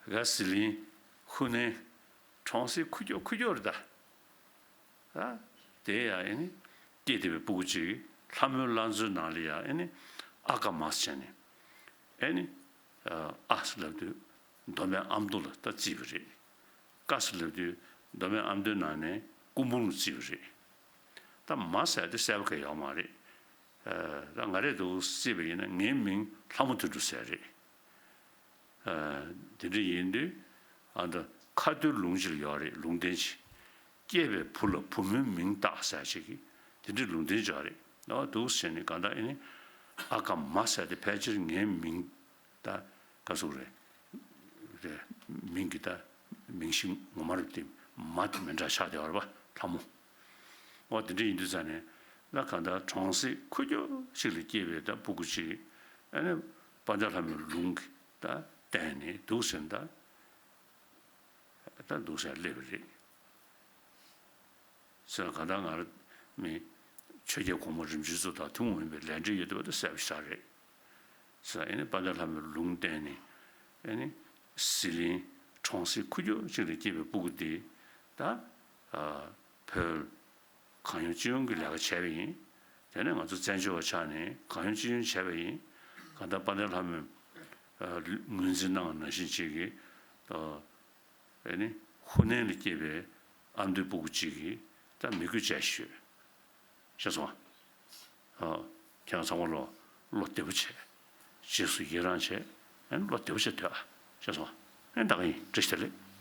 ག་ག་ཟི་ལིང་། ཧུ་ནན། གྲོང་གསེབ་ཁུག་ཀྱོག་ཁུག་ཀྱོག་རེད་ད། ཨ། དེ་ཡང་ཨེ་ནི། སྐྱེས་བསྡད་པའི་སྤུ་གུ་གཅིག་ལྷ་མོའི་བླ་མཚོའི་ནང་ལ་ཡང་ཨེ་ནི། ཨ་ཀ་མ་ཟེར་ནས། ཨེ་ནི། ཨ་ཟེར་ལབ་དུས། མདོ་སྨད་ཨ་མདོ་ལ་ད་བརྩིས་པ་རེད། ཀ་ཟེར་ལབ་དུས། མདོ་སྨད་ཨ་མདོའི་ནང་ནས་སྐུ་འབུམ་ལ་བརྩིས་པ་རེད། ད་མ་ཟེར་དེ་གསལ་པོ་གང་ཡོད་མ་རེད། ཨ། ད་ང་རས་འདུག་བརྩིས་པ་ཡིན་ན་ངའི་མིང་ལྷ་མོ་དོན་གྲུབ་ཟེར་རེད། ཨ། དེ་འདྲ་ཡིན་དུས། ཨ། ད་ཁ་ཐུག་ལུང་ཅིག་ལ་ཡོད་རེད། ལུང་བསྟན་ཅིག་སྐྱེས་པའི་བུ་ལ་བུ་མོའི་མིང་བཏགས་ཟེར་ཅིག་གི་དེ་འདྲའི་ལུང་བསྟན་ཅིག་ཡོད་རེད། ཨ། འདུག་ཟེར་ནས་གང་ལྟར་ཨེ་ནི། ཨ་ཀ་མ་ཟེར་དེ་ཕལ་ཆེར་ངའི་མིང་ད་ག་ཟེར་རེད། རེད། མིང་གི་ད་མིང་གཞི་ངོ་མ་རེད་དེ། མ་དེ་མི་འདྲ་ཆགས་བསྡད་པ་རེད་པ། ལྷ་མོ། འོ་དེ་འདྲ་ཡིན་དུས་ཙང་ནས་ན། གང་ལྟར་གྲོང་གསེབ་ཁུག་ཀྱོག་ཅིག་ལ་སྐྱེས་པའི་ད་སྤུ་གུ་ཅིག་ཨ་ནི་དཔལ་ལྡན་ལྷ་མོའི་ལུང་གི་ད་བསྟན་ནས་འདུག་ཟེར་ད། ད་འདུག་ཟེར་སླེབས་པ་རེད། ཟེར་གང་ལྟར་ང་རང་མི་ཆོས་རྒྱལ་གོང་མ་རིམ་བྱོན་ཚོ་དང་ཐུན་མོང་མིན་པའི་ལས་འབྲེལ་ཡོད་བསྡད་པ་དེ་གསལ་པོ་ཞེ་དྲག་རེད། ཟེར་ཨེ་ནི་དཔལ་ལྡན་ལྷ་མོའི་ལུང་བསྟན་ནས། ཨེ་ནི་ཟི་ལིང་གྲོང་གསེབ་ཁུག་ཀྱོག་ཅིག་ལ་སྐྱེས་པའི་སྤུ་གུ་དེ་ད། ཨ། བོད་གང་ཡོང་ཅི་ཡོང་གི་ལས་ཀ་བྱས་པ་ཡིན། དེ་ནས་ང་ཚོ་བཙན་བྱོལ་བ་ཆགས་ནས་གང་ཡོང་ཅི་ཡོང་བྱས་པ་ཡིན། གང་ལྟར་དཔལ་ལྡན་ལྷ་མོའི། ཨ། ངོས་འཛིན་གནང་བ་ནང་བཞིན་ཅིག་གི། ཨ། ཨེ་ནི་ཧུ་ནན་ལ་སྐྱེས་པའི་ཨ་མདོའི་སྤུ་གུ་གཅིག་གིས་ད་མི་རྒྱུད་བཅད་ཤོད། ཤེས་སོང་ཨ། ཨ། ཁྱེད་རང་ཚང་མ་ལོ་བློ་བདེ་པོ་བྱས། རྗེས་སུ་ཡི་རང་བྱས། ཨེ་ནི་བློ་བདེ་པོ་བྱས་སྡོད་ཨ། ཤེས་སོང་ཨ། ཨེ་ནི་ད་ག་ཡིན། བཀྲ་ཤིས་བདེ་ལེགས།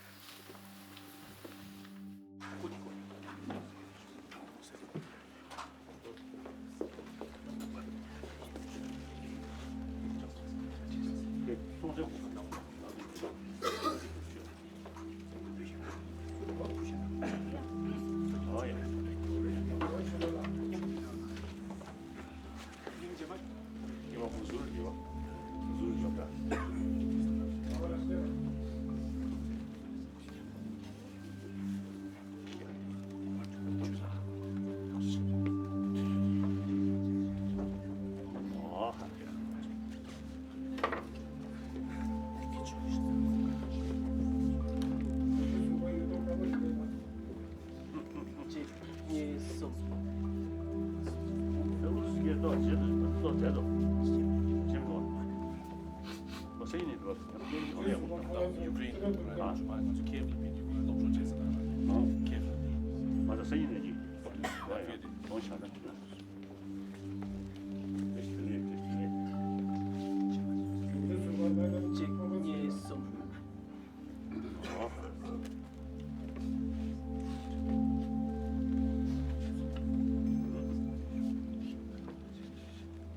གཅིག་གཉིས། གསུམ། གཅིག་གཉིས། གསུམ།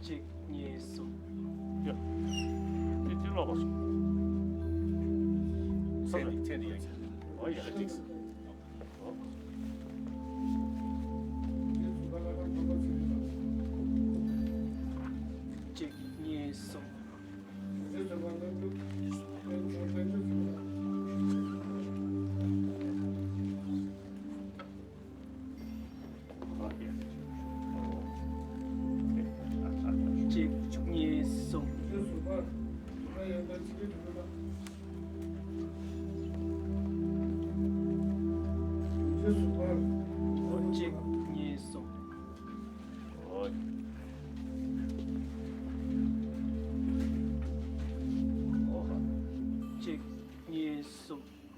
གཅིག་གཉིས། གསུམ། ཡ། དེ་དེ་ལོག་པ་སོང་། ཚེ་འདི་ཚེ་འདི་ཡ། ཨོ་ཡ། ཏིག་སེ། གཅིག་གཉིས། གསུམ། གཅིག་གཉིས། གསུམ། གཅིག་གཉིས། གསུམ། གཅིག་གཉིས། གསུམ།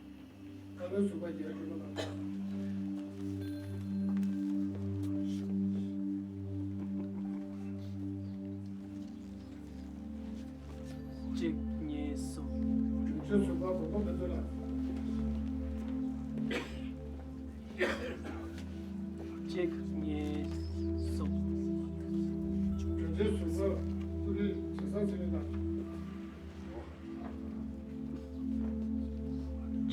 གཅིག་གཉིས། གསུམ།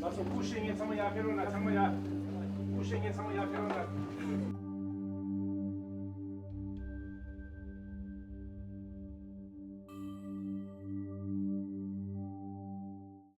ལགས་སོ། སྐུ་གཤེགས་མཁན་ཚང་མ་ཡར་ཕེབས་རོགས་གནང་། ཚང་མ་ཡར། སྐུ་གཤེགས་མཁན་ཚང་མ་ཡར་ཕེབས་རོགས་གནང་།